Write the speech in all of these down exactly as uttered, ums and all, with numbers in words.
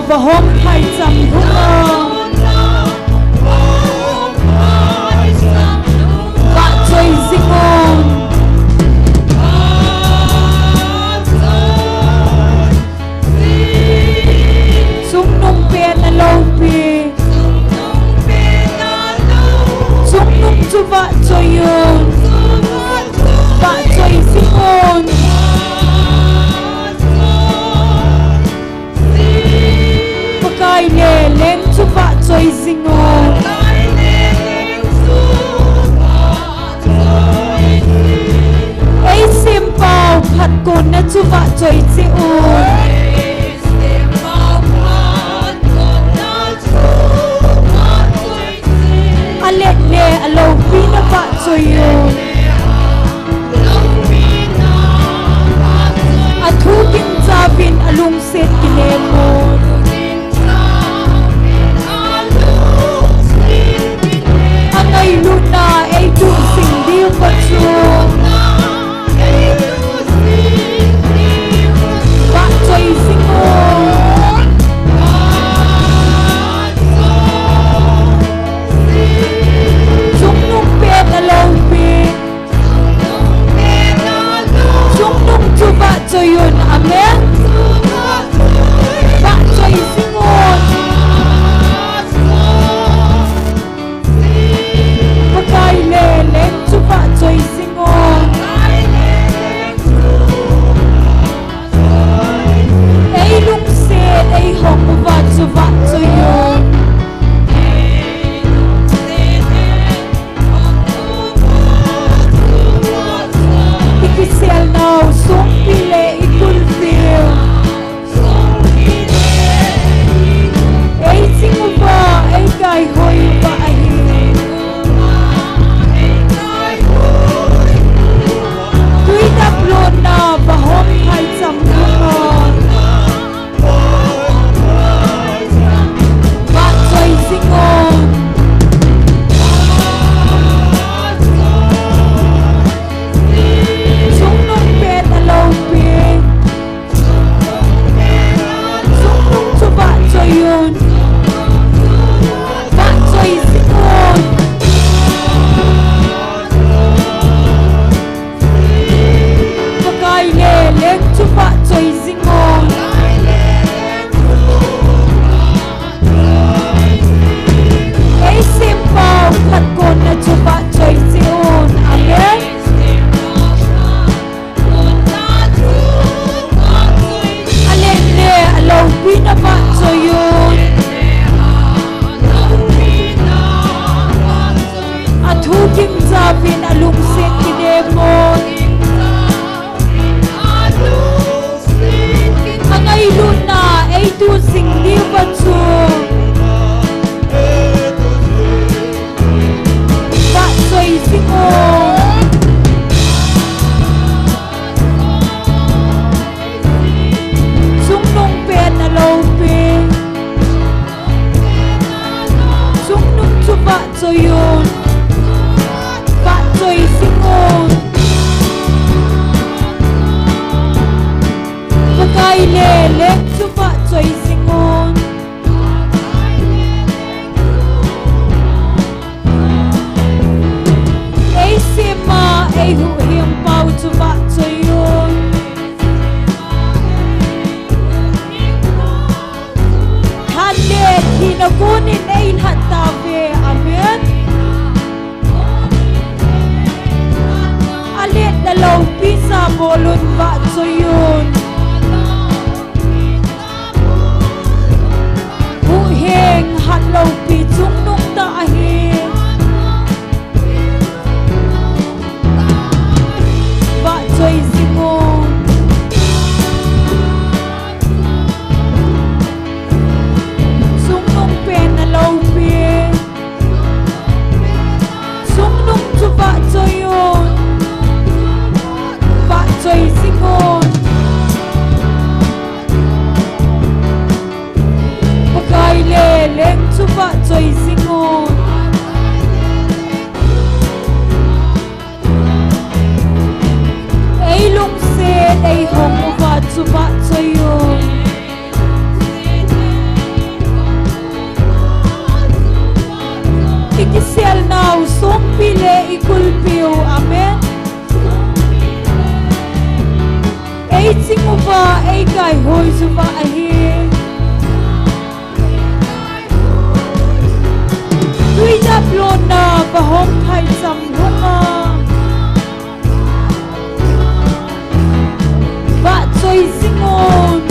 Vahom phaicham lhunga. Vahchoi jingun. Chungnung pen aloupi. Chungnung chu vahchoi un. Vahchoi jingun. Pakai le leng chu vahchoi jingun. Ei sempau phatkon'na chu vahchoi cheh un. Alet le aloupina vahchoi un. Athu gingcha uvin alungset kinem un. Angailutna eituh jing diu va chu. Vahchoi jingun. Chungnung pen aloupi. Chungnung chu vahchoi un. Amen. Vahchoi jingun. Pakai le leng chu vahchoi jingun. Ei lungset, ei hong uva chu vahchoi un. I kiselnau songpi le i kulfiu. Ei ching uva, ei kaihoi uva ahi. Tui daplona vahom phaicham lhunga. Vahchoi jingun. Chungnung pen aloupi. Chungnung chu vahchoi un. Vahchoi jingun. Pakai le leng chu vahchoi jingun. Ei sempau phatkon'na chu vahchoi cheh un. Amen. Alet le aloupina vahchoi un. Athu gingcha uvin alungset kinem un. Angailutna eituh jing diu va chu. Vahchoi jingun. Chungnung pen aloupi. Chungnung chu vahchoi un. Vahchoi jingun. Pakai le leng chu vahchoi jingun. Ei sema, ei huhhingpau chu vahchoi un. Than le thina konin ei lhat tauve. Amen. Alet le aloupi sabolun vahchoi un. Huhhing hat loupi chungnung tah ahi. Vahchoi jingun. Chungnung pen aloupi. Chungnung chu vahchoi un. Vahchoi jingun. Pakai le leng chu vahchoi jingun. Ei lungset, ei hong uva chu vahchoi un. Ei ching uva, ei kaihoi uva ahi. Tui dap lona vahom phaicham hunga vahchoi jingun.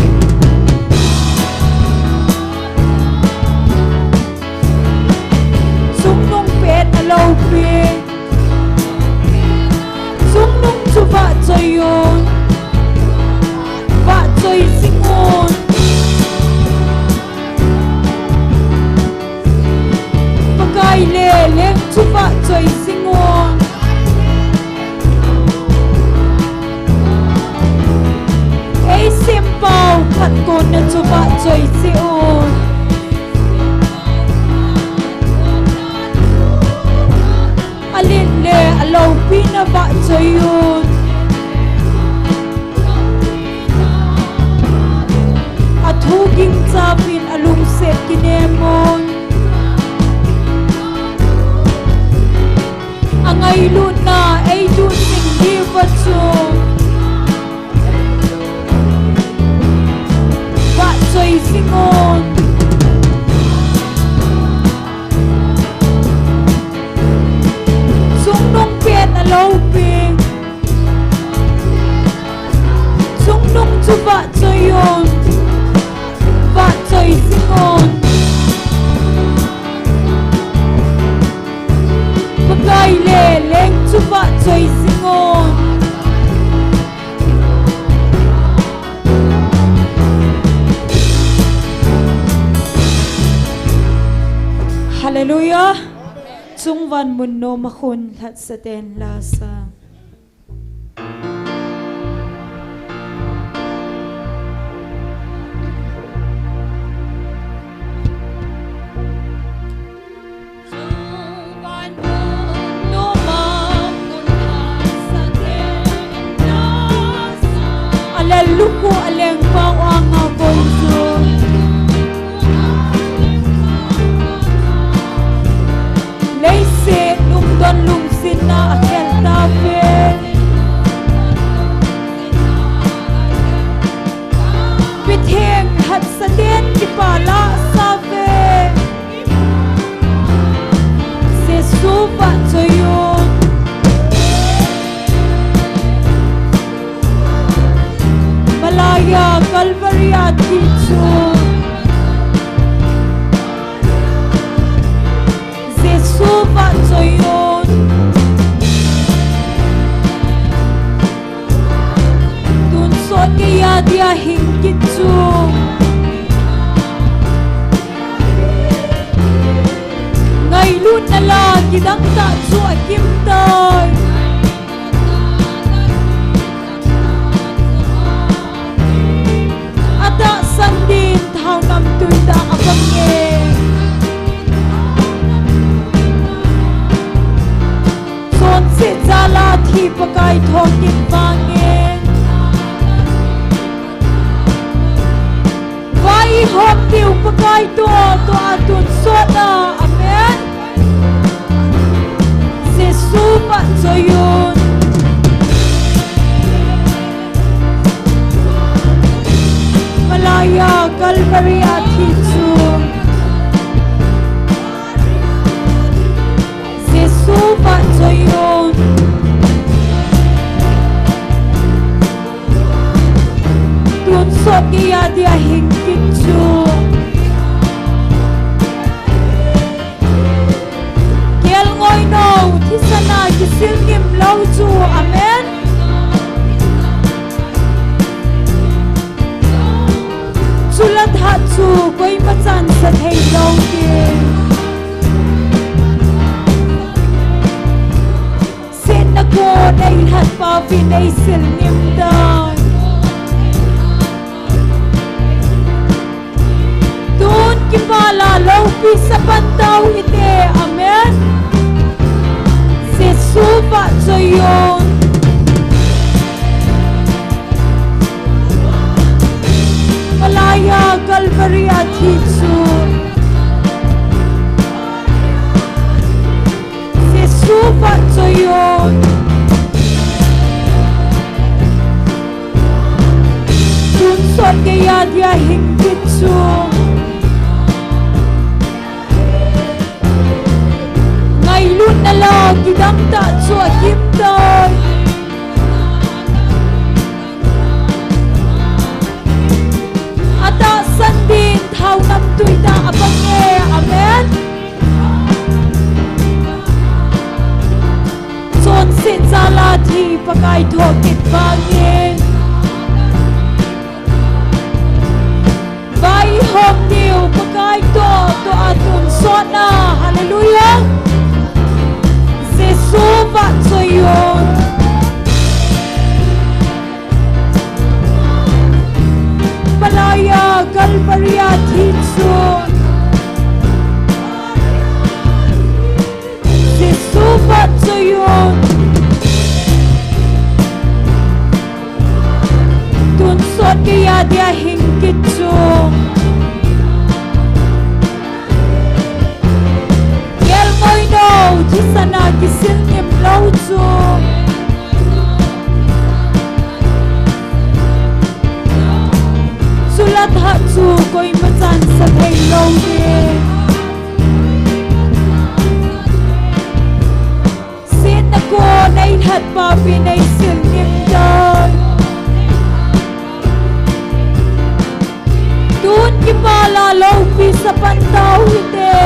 Chungnung pen aloupi. Chungnung chu vahchoi un. Vahchoi jingun. Pakai le leng chu vahchoi jingun. Ei sempau khat kona chu vahchoi jeh un. Alet le aloupina vahchoi un. Athu gingchavin alungset kinem un. Angailutna ei tun ding diuva chu vahchoi jingun. Chungnung pen aloupi. Chungnung chu vahchoi un. Vahchoi jingun. Pakai le leng chu vahchoi jingun. Hallelujah. Chungvan mun nom a khun lhatsa ten lasa. Alel lukhu aleng pau anga koi chu. Leiset lungdon lungsetna akhel tauve. Mitheng lhatsa ten kipa lasa uve. Jesu vahchoi un. Malaiya Calvary a thi chu Jesu vahchoi un. Tonsot geiya dia hing kit chu ngailutna la kidang tah chu akim tai. Atahsan din thao namtui tah abange. Chonset jal a thi Pakai thokit vange. Vai ihop diu Pakai toh, toh a tonsot a. Amen. Jesu vahchoi un. Malaiya Calvary a thi chu Jesu vahchoi un. Tonsot geiya dia hing kit chu kelngoi nou thisan a kisil ngim lou chu. Amen. Chule tha chu koima chansa thei lou ding. Setna kon eilhat pauvin eisil ngim tai. Tun kipa la loupi sa pan tau hite. Amen. Jesu vahchoi un. Malaiya Calvary a thi chu Jesu vahchoi un. Keiya dia hing kit chu. Ngailutna la kidang tah chu akim tai. Atahsan ding thao namtui tah abang e. Amen. Chonset jal a thi Pakai thoh kit vangin. Vaihom diu Pakai toh, toh a tonsot na. Hallelujah. Jesu vahchoi un. Palai a Calvary a thi chun. Jesu vahchoi un. Tonsot keiya dia hing kit chu. Gelngoi nou, thisan a kisil ngim lou chu. Chule thah chu koima chan sa thei lou ding. Setna kon nei lhat pa pi nei sil ngim tai. Tun kipa la loupi sa pan tau hite.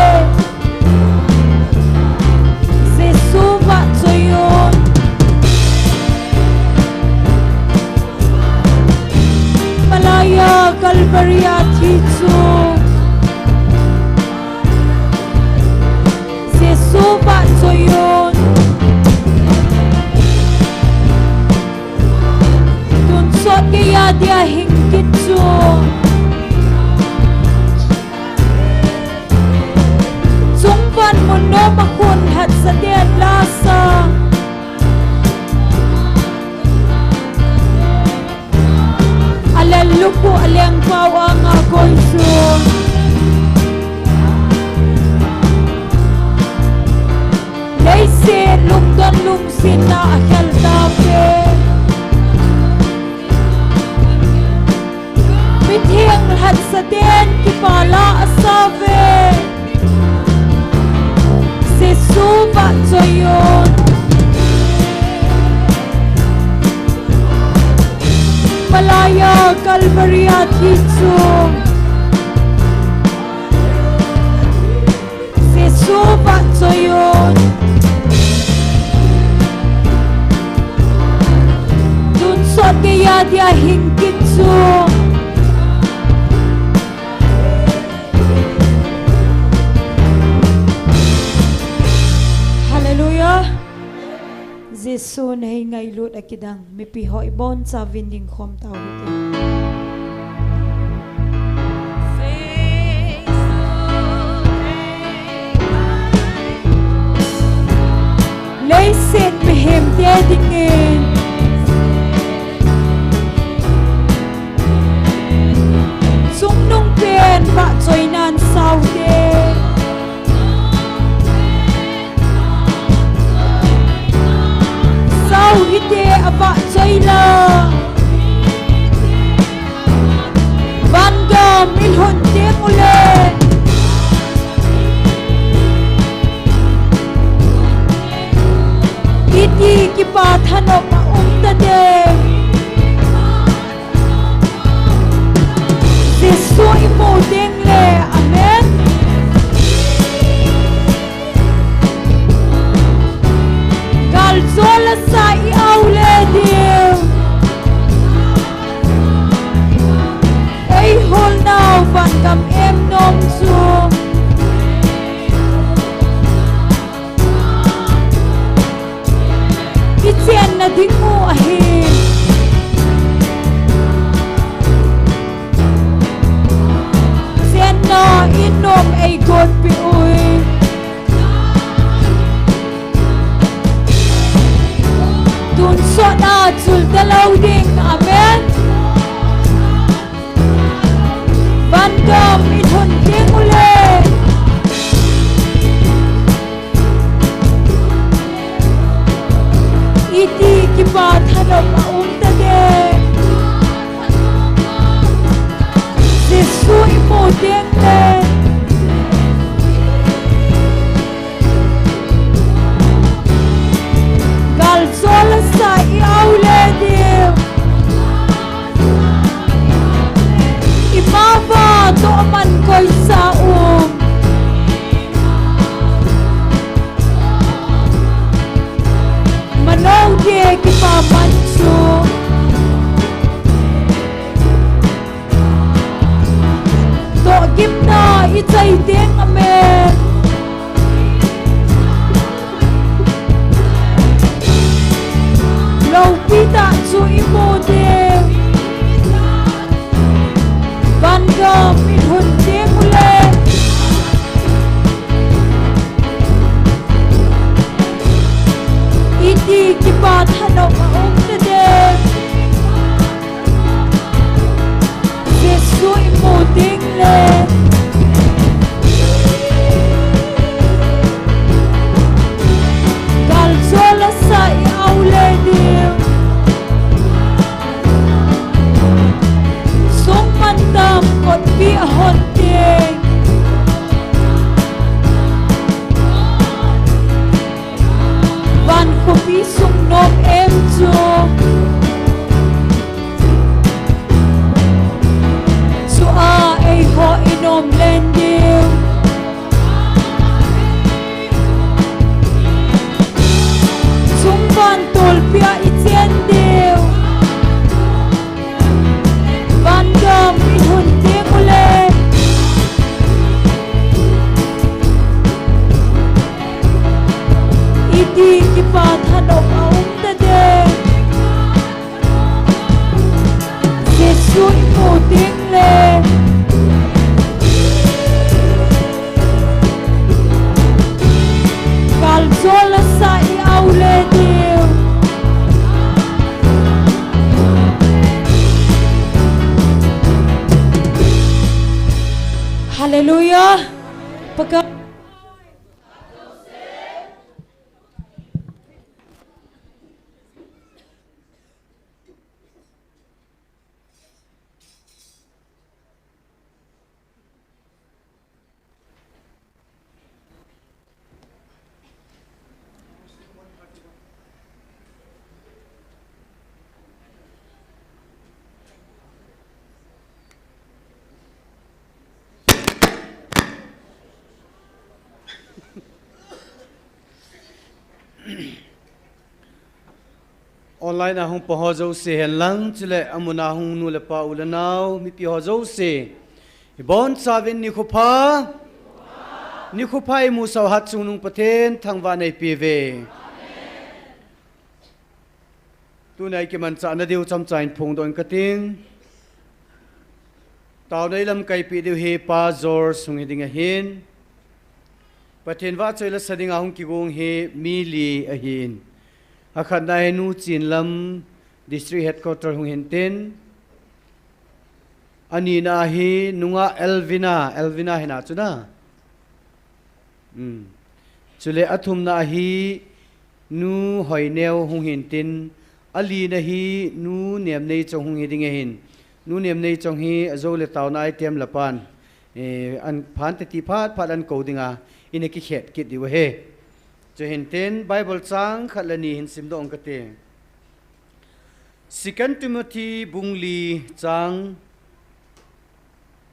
Jesu vahchoi un. Palai a Calvary a thi chu. Jesu vahchoi un. Tonsot keiya dia hing kit chu. Chungvan mun nom a khun lhatsa ten la sa. Alel lupu aleng pau anga koi chu. Leiset lungdon lungsetna a khel ta pe. Mitheng lhatsa ten kipa la a sa ve. Jesu vahchoi un. Palai a Calvary a thi chu. Jesu vahchoi un. Tonsot keiya dia hing kit chu. Hallelujah. Jesu nei ngailut a kidang mipi ho ibon chauvin ding khom tau hite. Leiset mihem te dingin chungnung pen vahchoinan sao te. Sao hite a vahchoi la. Vangam i lhun teng ule. Iti kipa thanop a um ta te. Jesu i mu teng le, amen. Gal chol a sa i au le diu. Ei hol nau vangam em nom chu. Kichenna ding u ahi. Ai teng amen. Loupi tah chu i mu ding. Van gam i hun teng ule. Iti kipa thanop a um ta ding. Jesu i mu ding le. Gal jol a sa i au le ding. Sung man dam kot pi a hon ding. Van khopi sung nom em chu. Chu a ei ho i nom len ding. Sung van tolpi a i chen ding. Van gam i hun teng ule. Iti kipa thanop a um ta ding. Jesu i mu ding le. Gal jol a sa i au le ding. Hallelujah. Pakai. Online a hung pang ho jouse hen lang, chule amun a hung nu le pa u le nau, mipi ho jouse. Ibon chauvin nikho pha. Nikho pha imusah u Hatchungnung Pathen thangvah in eipe uve. Tuni a i kimanchahna diu chomcha in phongdoh ing kating. Taona i lamkaipeh diu hi Pa George hung hi ding ahin. Pathen vahchoi la sa dinga hung kigong hi mi li ahin. Akhatna hi Nu Chinlam District Headquarter hung hintin. Anina hi nungah Elvina, Elvina hina chu na. Um. Chule athumna hi Nu Hoineo hung hintin, alina hi Nu Nemneichong hung hi ding ahin. Nu Nemneichong hi ajou le taona item lapan. Eh, an phan teti phat phat an kou dinga, ina kikhet kit diu ahi. Chu hintin, Bible chang khat le ni hin simdoh ing kate. Second Timothy bung li chang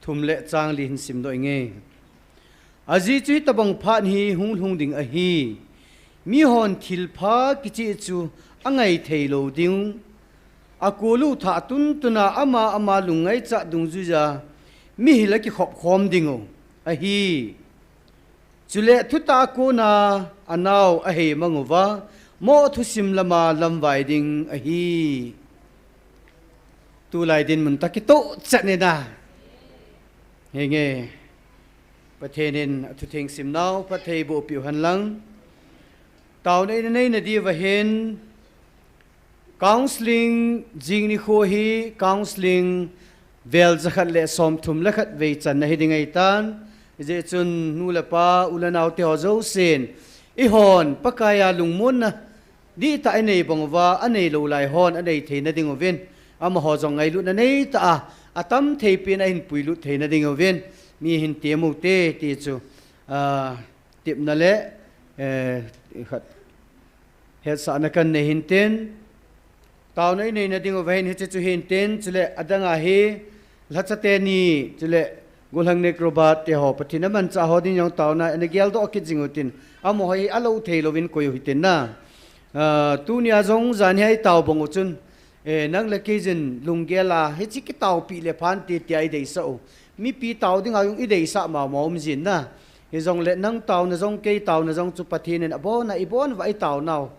thum le chang li hin simdoh inge. Ajeh chu hitabang phat hi hung lhung ding ahi. Mihon thilpha kicheh chu angai thei lou ding. Akol u thah tuntuna ama ama lungngaichat dungjuiya mihil akikhop khom ding u ahi. Chule thutah a kona anao ahei mang uva, moh thusim lama lamvai ding ahi. Tulai dinmun toh kitoh chat nina. Henge. Pathen in athutheng simnau phatthei boh peh u hen lang. Taona i nei nadiuva hin, counseling jing nikho hi counseling vel jakhat le somthum le khat vei channa hi ding ahitan. Hijeh chun nu le pa, u le nao te ho jousen, eihon Pakai a lungmonna dihtah inei bang uva, anei lou lai hon anei theina ding uvin, amaho jong ngailutna neitah a, atam thei pen a ahin puilut theina ding uvin, mi hin tem ute ti chu, ah, tepna le, eh, khat hetsahna kanei hintin, taona inei nading uva hin hiche chu hintin, chule adang a hi lhacha teni, chule gollhang Nick Robert te ho, Pathen amanchah ho ding jong taona ana geldoh kit jing utin, amaho hi alou thei louvin koi u hitin na. Ah, tunia jong jan hi itao bang u chun, eh, nang le kei jin lunggel a, hiche kitaopi le phante tia ideisah u. mipi tao dinga jong ideisah mama um jin na. Hijongle nang taona jong kei taona jong chu Pathen in abon a ibon uva itaonau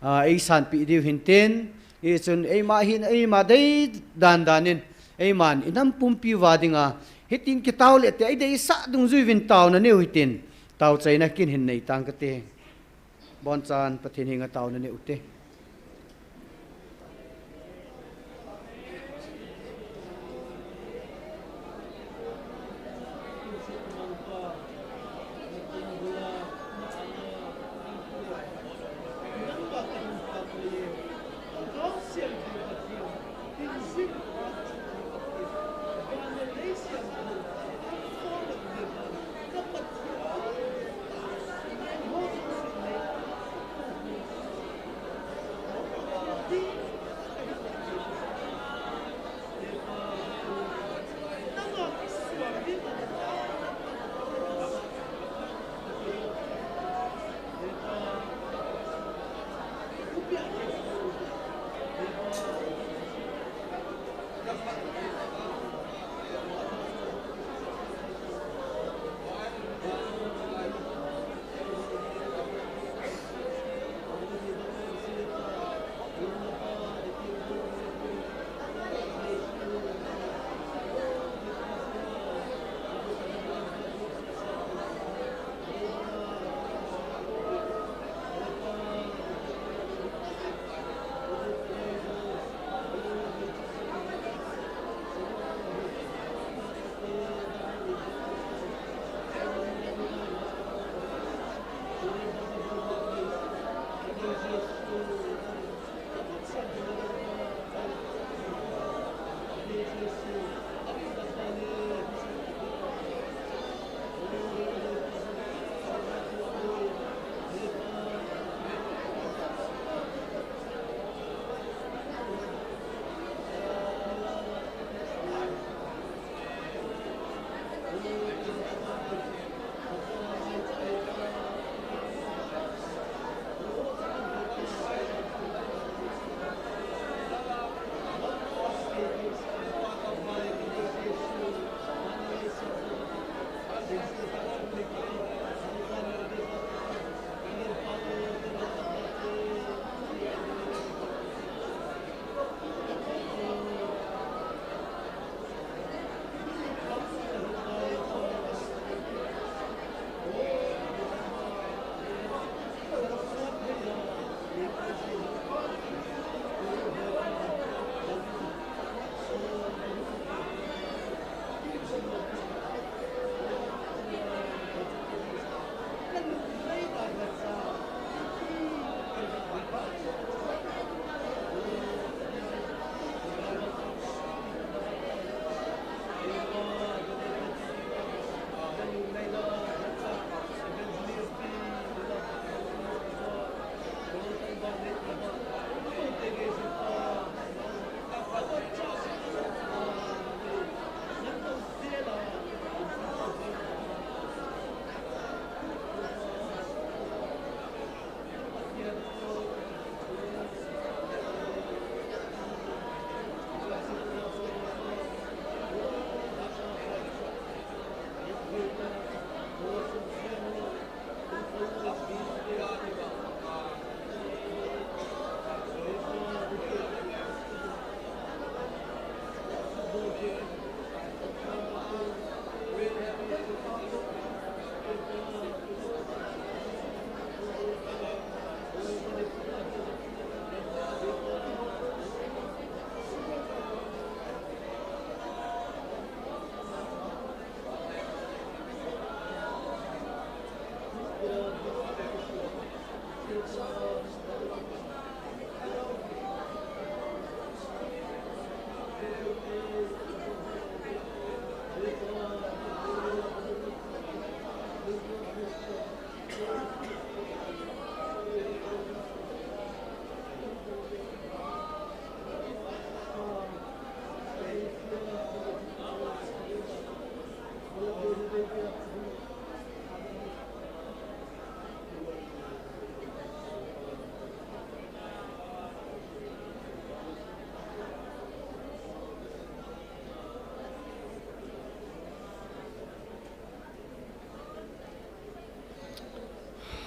a, eisanpeh diu hintin, hichun eima hin eima dei dandan in, eiman inam pumpi uva dinga hitin kitao le te ideisah dungjui uvin taona neiyu hitin, taochaina kin hin nei tang kate. Abonchan Pathen henga taona neiyu te.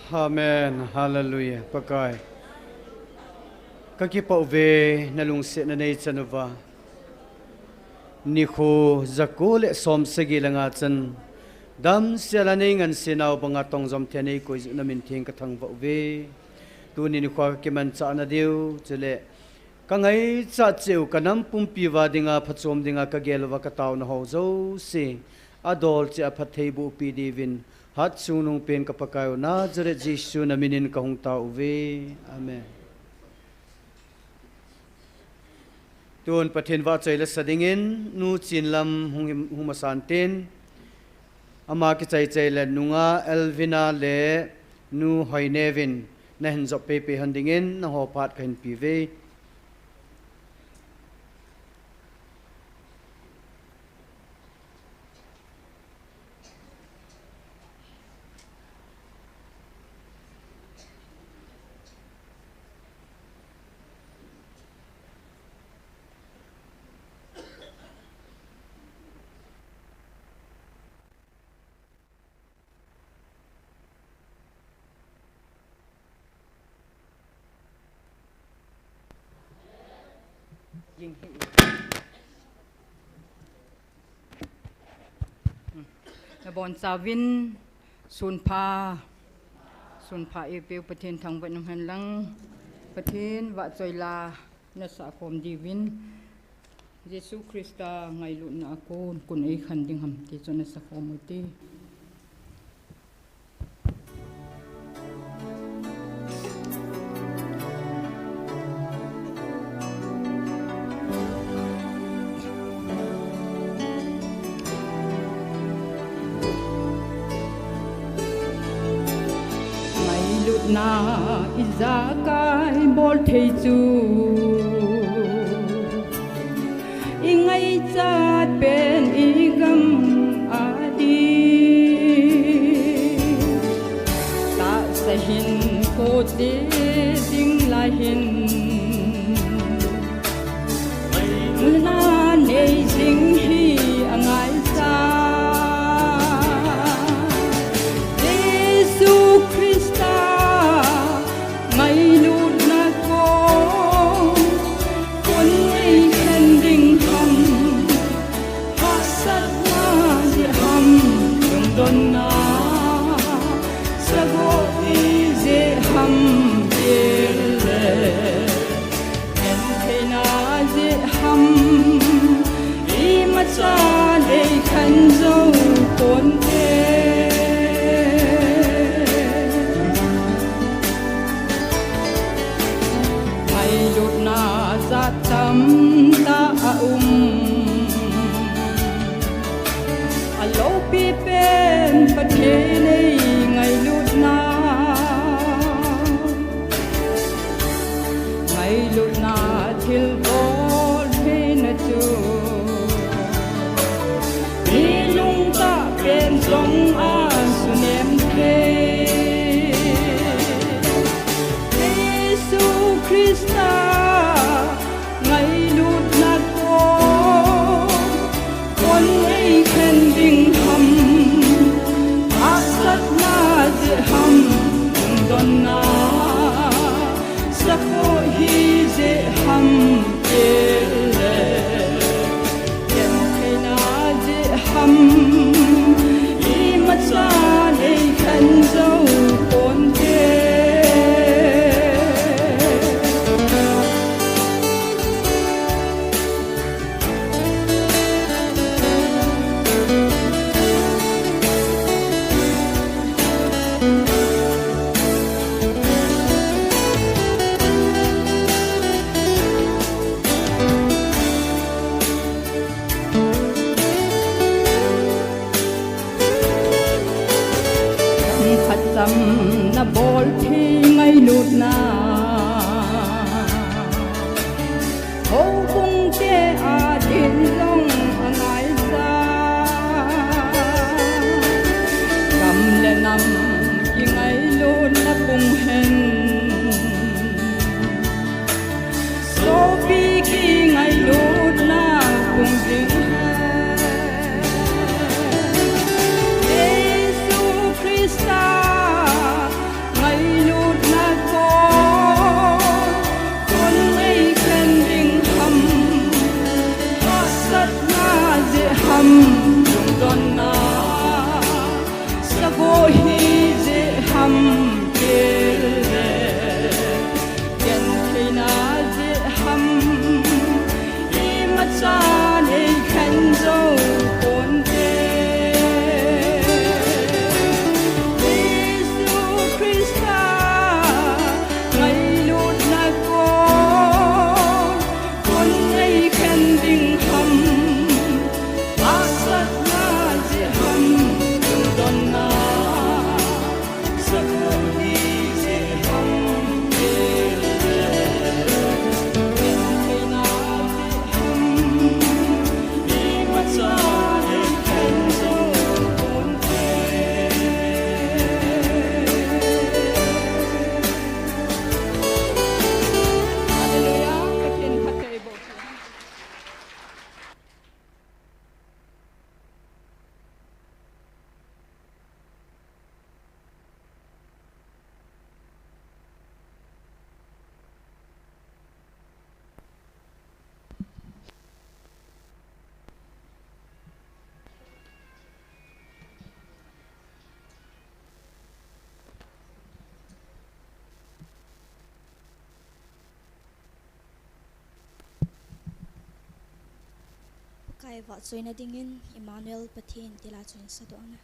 Amen. Hallelujah. Pakai, kakipah uve, nalungsetna neichan uva. Nikho jako le somsagi le nga chan, damsel a neingansenau banga tongjom thei a neikoi jeh u namin theng kathangvah uve. Tuni nikho kakimanchahna diu, chule kangaichat cheh u, kanam pumpi uva dinga, phachom dinga kagel uva kataona ho jouse, adol cheh a phattheiboh pi diuvin, hatchungnungpen ka Pakai u Nazareth Jesu naminin kahung tao uve. Amen. Tun Pathen vahchoi lasa dingin, Nu Chinlam hung, hung masan tin, ama kichai chai le nunga Elvina le Nu Hoinevin, nahin jop peipei hon dingin, nangho phat kahin pe uve. Nabonchauvin, sunpha, sunpha eipeu Pathen thangvah in umhen lang, Pathen vahchoi la nasah khom diuvin, Jesu Christa ngailutna a kon, kon eikhen ding ham ti chu nasah khom ute. Ngailutna ijakai bol thei chu, ingaichat pen igam a ding, tahsa hinkho che ding lai hin, ngailutna nei jing hi angaichat. Jesu Christa ngailutna kon, kon eikhen ding ham, hahsatna jeh ham, lungdonna sagoh ijeh ham, tile gentheina jeh ham, imacha eikhen jou ponte. Ngailutna jat tamtah aum, aloupi pen Pathen eingailutna. Ngailutna thilbol theina chu, mi lungtah pen jong asunem thei. Jesu Christa ngailutna kon, kon eikhen ding ham, hahsatna jeh ham, lungdonna sagoh hijeh ham, tile gentheina jeh ham, imacha eikhen jou ponte. Khat cham nabol thei ngailutna, houbung te a din jong angaichat. Gam le nam kingailutna pung hen, sopi kingailutna pung jing hen. Jesu Christa Ai vahchoina dingin Emmanuel Pathen tila chun sadohna.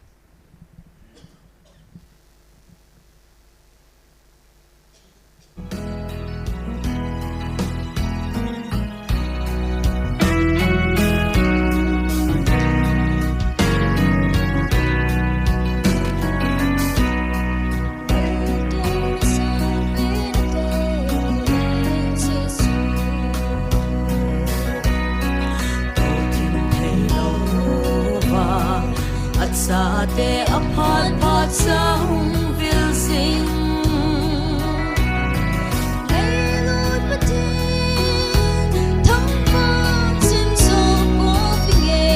Achate aphat phat sa hung vil jing. Ngailut Pathen, thangvah chim jo ko vinge.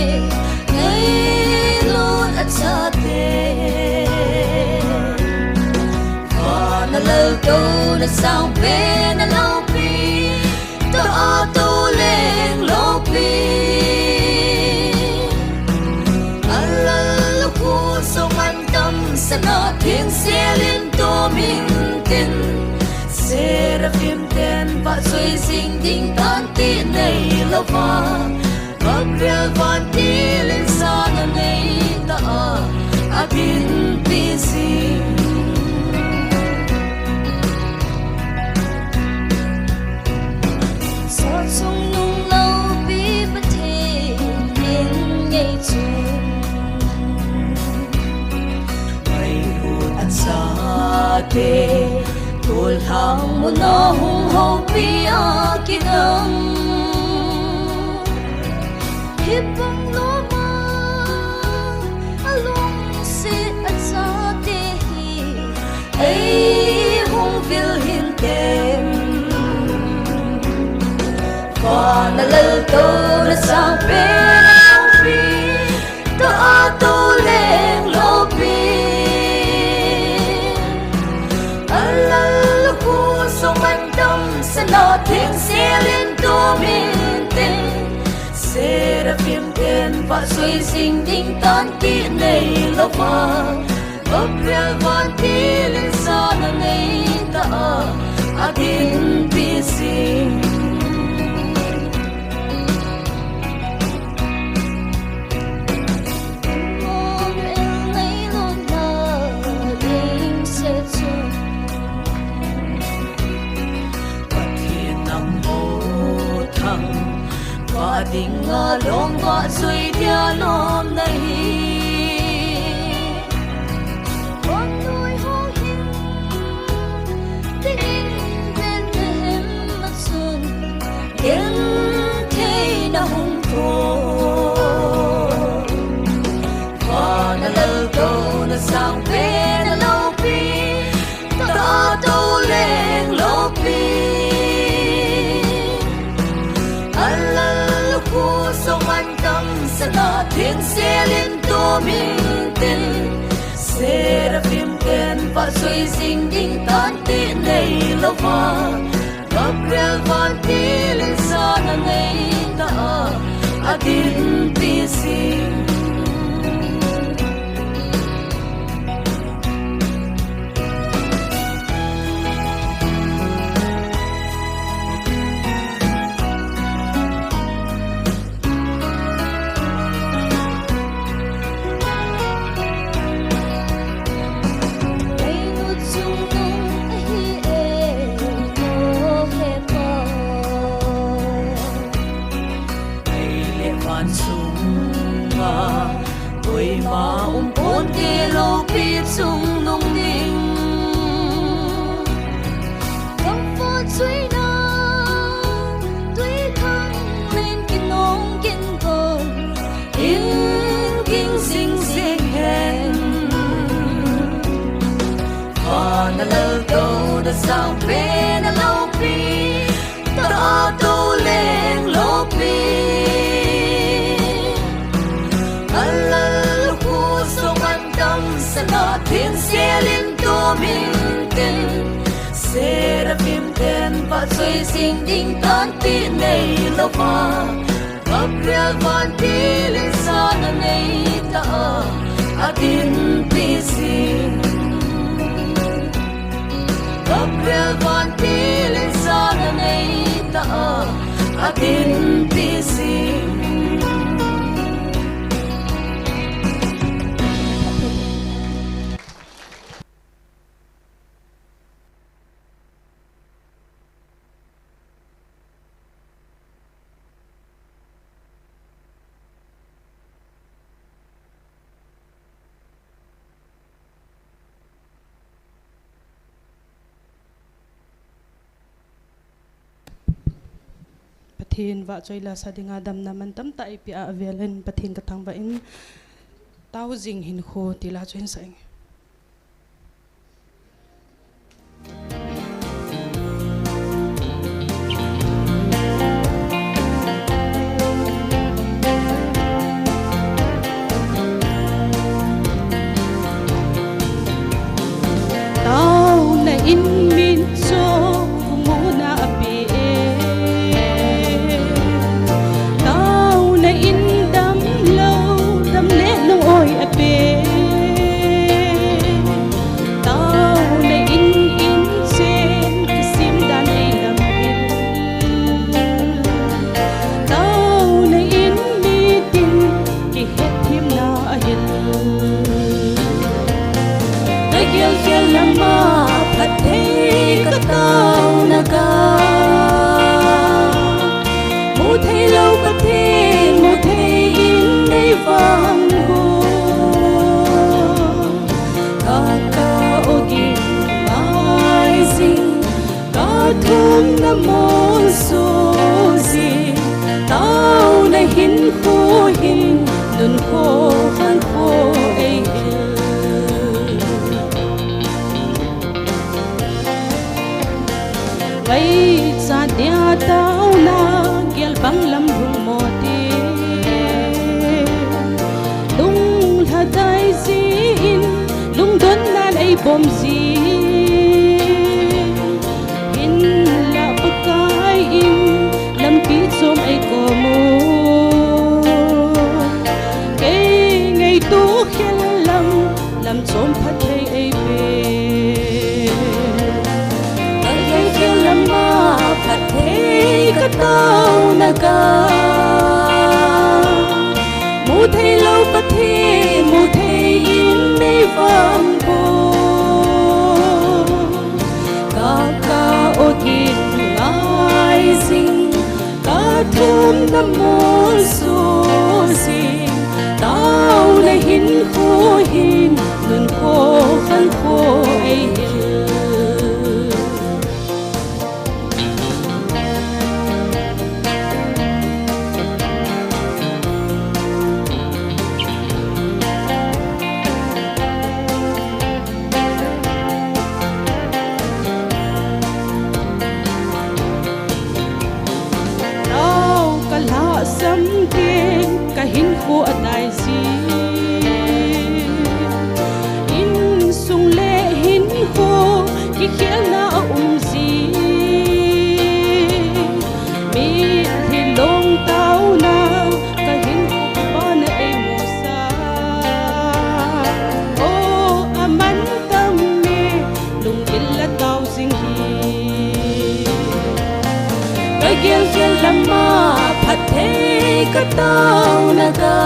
Ngailut achate. Vana laltouna sangpen a loupi, tua tou leng loupi. Alal khu sung an damsana theng selin tomin tin. Seraphim ten vahchoi jing ding tan ti nei louva. Gabriel vantil in sana nei ta a, adinpi jing. Sot sung nung loupi Pathen min ngei chun. Ngailut achate, tolhang muna hung houpi a kidang. Hibang loma, alungset achate hi, ei hung vil hinte. Vana laltouna sangpen a loupi, tua tou leng loupi. Alal khu sung an damsana theng selin tomin tin. Seraphim ten vahchoi jing ding tan ti nei louva. Gabriel vantil in sana nei ta a, adinpi jing. Emmanuel ngailutna lungset chun. Pathen nang mo thang, vah dinga lom vahchoi dia lom nahi. Vannoi houhing dingin Bethlehem a chun, gentheina hung thou. Vana laltouna sangpen a loupi, tua tou leng loupi. Alal khu sung an damsana theng selin tomin tin. Seraphim ten vahchoi jing ding tan ti nei louva. Gabriel vantil in sana nei ta a, adinpi jing. Ngailut chungnung ahi e, ko hepa. Lei le van sunga, koima um ponte loupi chungnung ding. Gam vahchoina, twikhanglen kinong kinbon, in ging jing jing hen. Vana laltouna sangpen a loupi, tua tou leng loupi. Alal khu sung an damsana theng selin tomin tin. Seraphim ten vahchoi jing ding tan ti nei louva. Gabriel vantil in sana nei ta a, adinpi jing. Gabriel vantil in sana nei ta a, adinpi jing. Pathen vahchoi la sa dinga damna mantam tah eipeh a avel in Pathen kathangvah in, Tao jing hinkho ti la chu hin sa inge. Taona in min cho kumuna ape e. Taona in damlou, damleh lou oi ape. Taona in inchen kisim dan eilam in. Taona in mitin kihethemna ahil. Kagel gel lama phatthei kataona ga. Mutheilou Pathen muthei in neivang ho. Kaka ogin maijing. Kathumna molso jing, taona hinkho hin, nunkho khankho eihil. Ngaichat dia taona gel bang lam lhung mo ti. Lunglhadai jin, lungdon nan eibom ji. Hinlah Pakai in lampi chom eikom u. Kei ngaito khel lam, lam chom phatthei eipe. Kagel gel lama phatthei kataona ga. Mutheilou Pathen muthei in neivang ho. Kaka ogin maijing, kathumna molso jing, taona hinkho hin, nunkho khankho eihil. Tao kalhahsam teng kahinkho adai jin. Insung le hinkho kikhelna aum jin. Mitlhi long taona kahinkho kipana eimusa. O aman tam e, lunggil la tao jing hi. Kagel gel lama phatthei kataona ga.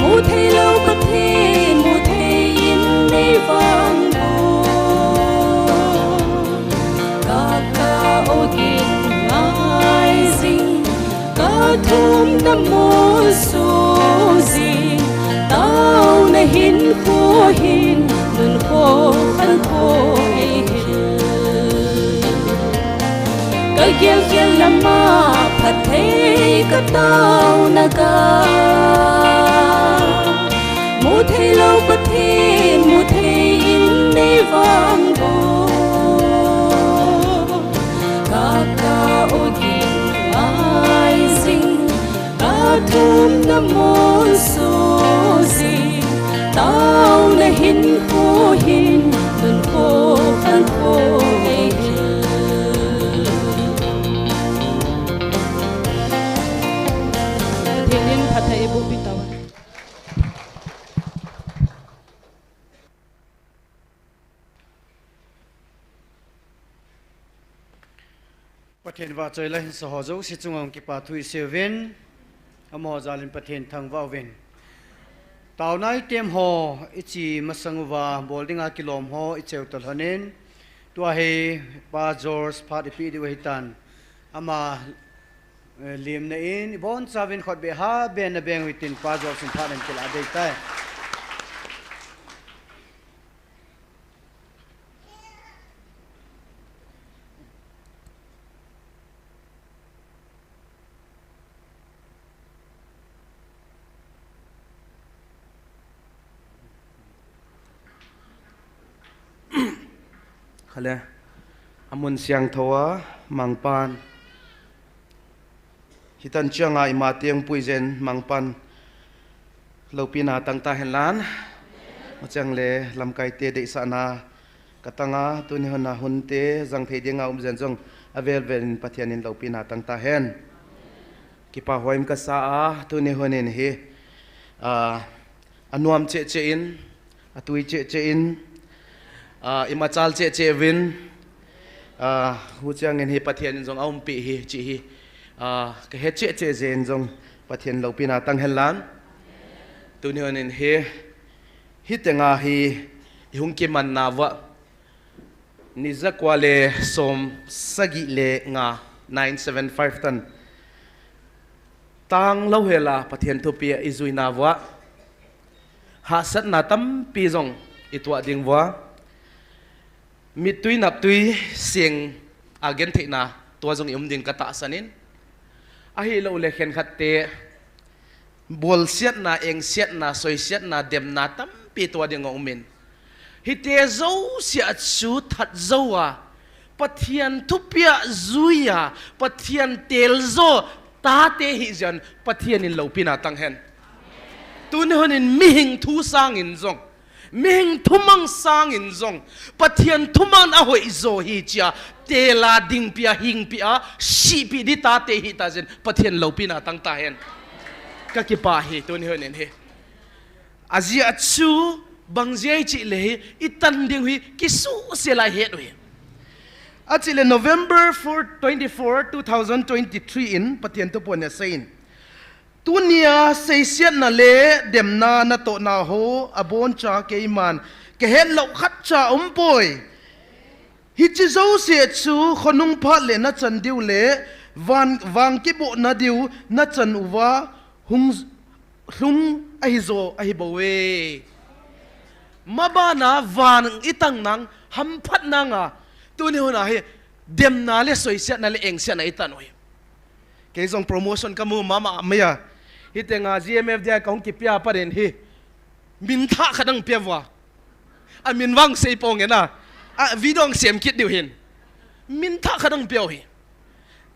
Mutheilou Pathen muthei in neivang ho. Kaka ogin maijing, kathumna molso jing, taona hinkho hin, nunkho khankho eihil. Kagel gel lama phatthei kataona ga. Mutheilou Pathen muthei in neivang ho. Kaka ogin maijing, kathumna molso jing, taona hinkho hin, nunkho khankho eihil. Pathen in phatthei eiboh pi tauhen. Pathen vahchoi la hin sa ho jouse chunga hung kipa thu isei uvin, amaho jal in Pathen thangvah uvin. Taona item ho ichi masang uva, bol dinga kilom ho icheu talhon in, tua hi Pa George phat ipeh diu ahitan. Ama, eh, limna in, ibonchauvin khutbeh ha, beng na beng uhitin Pa George in phat in kilah dei tai. Khale, amun siangthou a, Mangpan. Hitan chiang a ima teng pui jen Mangpan. Loupina tang ta hen lan. Achiang le lamkai te deisahna katang a, tuni hun a hunte, jang thei ding a um jen jong avel vel in Pathian in loupina tang ta hen. Kipa hoim kasa a, tuni hun in hi, a, anuam cheh cheh in, atui cheh cheh in, a, imachal cheh cheh vin, a, huchiang in hi Pathian in jong aumpi hi, chi hi, a, kahe cheh cheh jen jong Pathian loupina tang hen lan. Tuni hun in hi, hitenga hi, ihung kiman nauva, ni jakua le som sagi le nga, nine seven five tan. Tang lou hela Pathian thupia ijui nauva. Hahsatna tampi jong ituah ding uva. Mittui naptui seng a gentheina tua jong i um ding katahsan in. Ahilou le khenkhat te bolsiatna, engsiatna, soisiatna, demna tampi tua ding a um in. Hite jouse a chu that jou a, Pathian thupia jui a, Pathian tel jo tate hi jen, Pathian in loupina tang hen. Tuni hun in mihing thu sang in jong, mihing thumang sang in jong, Pathian thumang ahoi jo hi chia, tela dingpia, hingpia, sihpi di tate hi ta jen, Pathian loupina tang ta hen. Kakipa hi, tuni hun in hi. Ajia chu, bang jia i chih le hi, i tan ding hi, kisuhsel a het u hi. Achih le November four, twenty-four, two thousand twenty-three in, Pathian thupon asei in. Tunia seisiatna le demna natohna ho, aboncha keiman, kahet lou khatcha umpoi. Hiche jouse chu khonung phat le nachan diu le, van, vang kibohna diu nachan uva, hung, lhung ahi jo, ahi bou e. Mabana van i tang nang, hamphat nang a, tuni hun a hi, demna le soisiatna le engsiatna i tan u hi. Kei jong promotion kamu mama mai a. Hitenga G M F D I kahung kipia pa den hi. Min thah khat ang pia uva. A min vang sei pong e na. A video ang sem kit diu hin. Min thah khat ang pia u hi.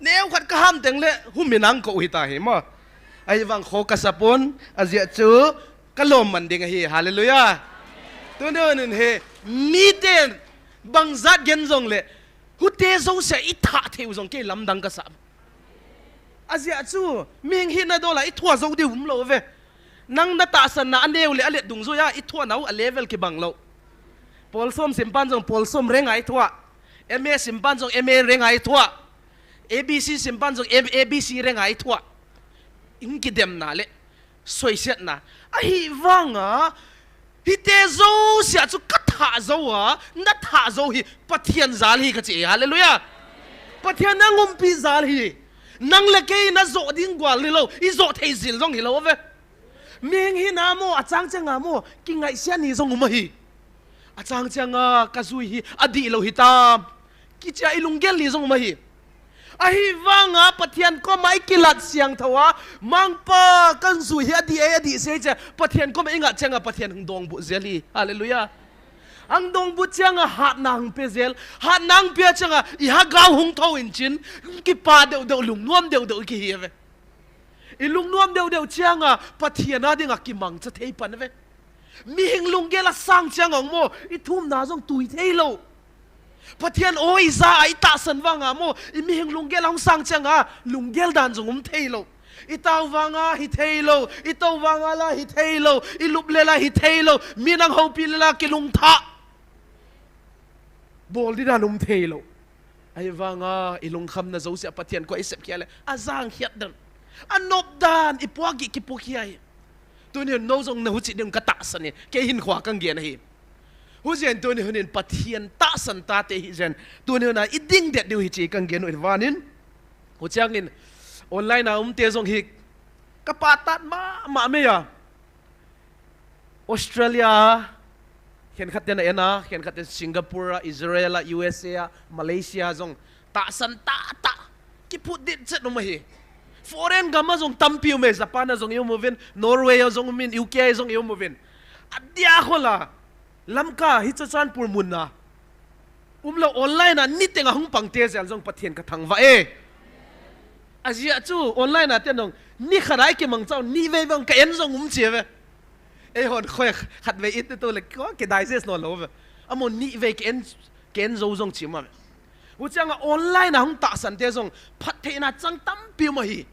Neo khat kaham teng le hu min ang ko u hi ta hi mo. Ahivang kho kasa pon, ajia chu kalom man ding ahi. Hallelujah. Tuni hun in hi, miten bang jat gen jong le, hute jouse i thah thei u jong kei lamdang kasa. Ajia chu, mihing hina dola i thua jou diu umlou ve. Nang natahsanna aneo le alet dungjuia i thuanau a level kibang lou. Pol som simpan jong pol som rank a i thua. M A simpan jong M A rank a i thua. A B C simpan jong M-, A B C rank a i thua. Ing kidemna le soisiatna. Ahivanga, hite jouse a chu kathah jou a, nathah jou hi Pathian jal hi kachi. Hallelujah. Pathian in angumpi jal hi. Nang le kei najo ding gual hilou, ijo thei jil jong hilou ve. Mihing hina mo, achang changa mo, kingaihsiat ni jong um ahi. Achang changa kajui hi, adih lou hitam. Kichia i lunggel ni jong um ahi. Ahivanga Pathian koma i kilat siangthou a, Mangpa kajui hi adih e, adih sei chia, Pathian koma i ngat changa Pathian hung dongbut jel hi. Hallelujah. Hung dongbut changa hatna hung pe jel, hatna hung pia changa i hagao hung thou in chin, kipa deuh deuh lungnuam deuh deuh i kihi ve. I lungnuam deuh deuh changa Pathian a dinga kimangcha thei pan ve. Mihing lunggel a sang changa mo, i thumna jong tui thei lou. Pathian o i ja a i tahsan vanga mo, i mihing lunggel a hung sang changa, lunggel dan jong um thei lou. I tao vanga hi thei lou, i tou vanga la hi thei lou, i lup le la hi thei lou, mi nang houpi le la kilungthah. Bol di dan um thei lou. Ahivanga, i lungkhamna jouse a Pathian koma i sep khia le, ajang khiat dan. Anop dan, i puak gih kipuak hi ahi. Tuni hun nou jong nahuchih ding katahsan e, kei hin khua kang gen ahi. Hujen tuni hun in Pathian tahsan tate hi jen. Tuni hun a i ding det diu hi chi kang gen u hi vanin. Huchiangin online a umte jong hi kapah tat mama mei a. Australia, khenkhat ten a en a, khenkhat ten Singapore a, Israel a, U S A a, Malaysia jong tahsan tahtah. Kiphut dit chet um ahi. Foreign gam a jong tampi um e, Japan a jong i um uvin, Norway a jong um in, U K a jong i um uvin. Adia khola, Lamka hi Churachandpur mun a. Umlou online a niteng a hung pang te jel jong Pathen ka thangvah e. Ajeh chu online a te nong ni khat a i kimang chau ni vei vang ka en jong um che ve. Eihon khoi khat vei i ti to le ko ki digest lou lou ve. Amaho ni vei ka en, ka en jou jong chi ma ve. Huchang a online a hung tahsan te jong phattheina chang tampi um ahi.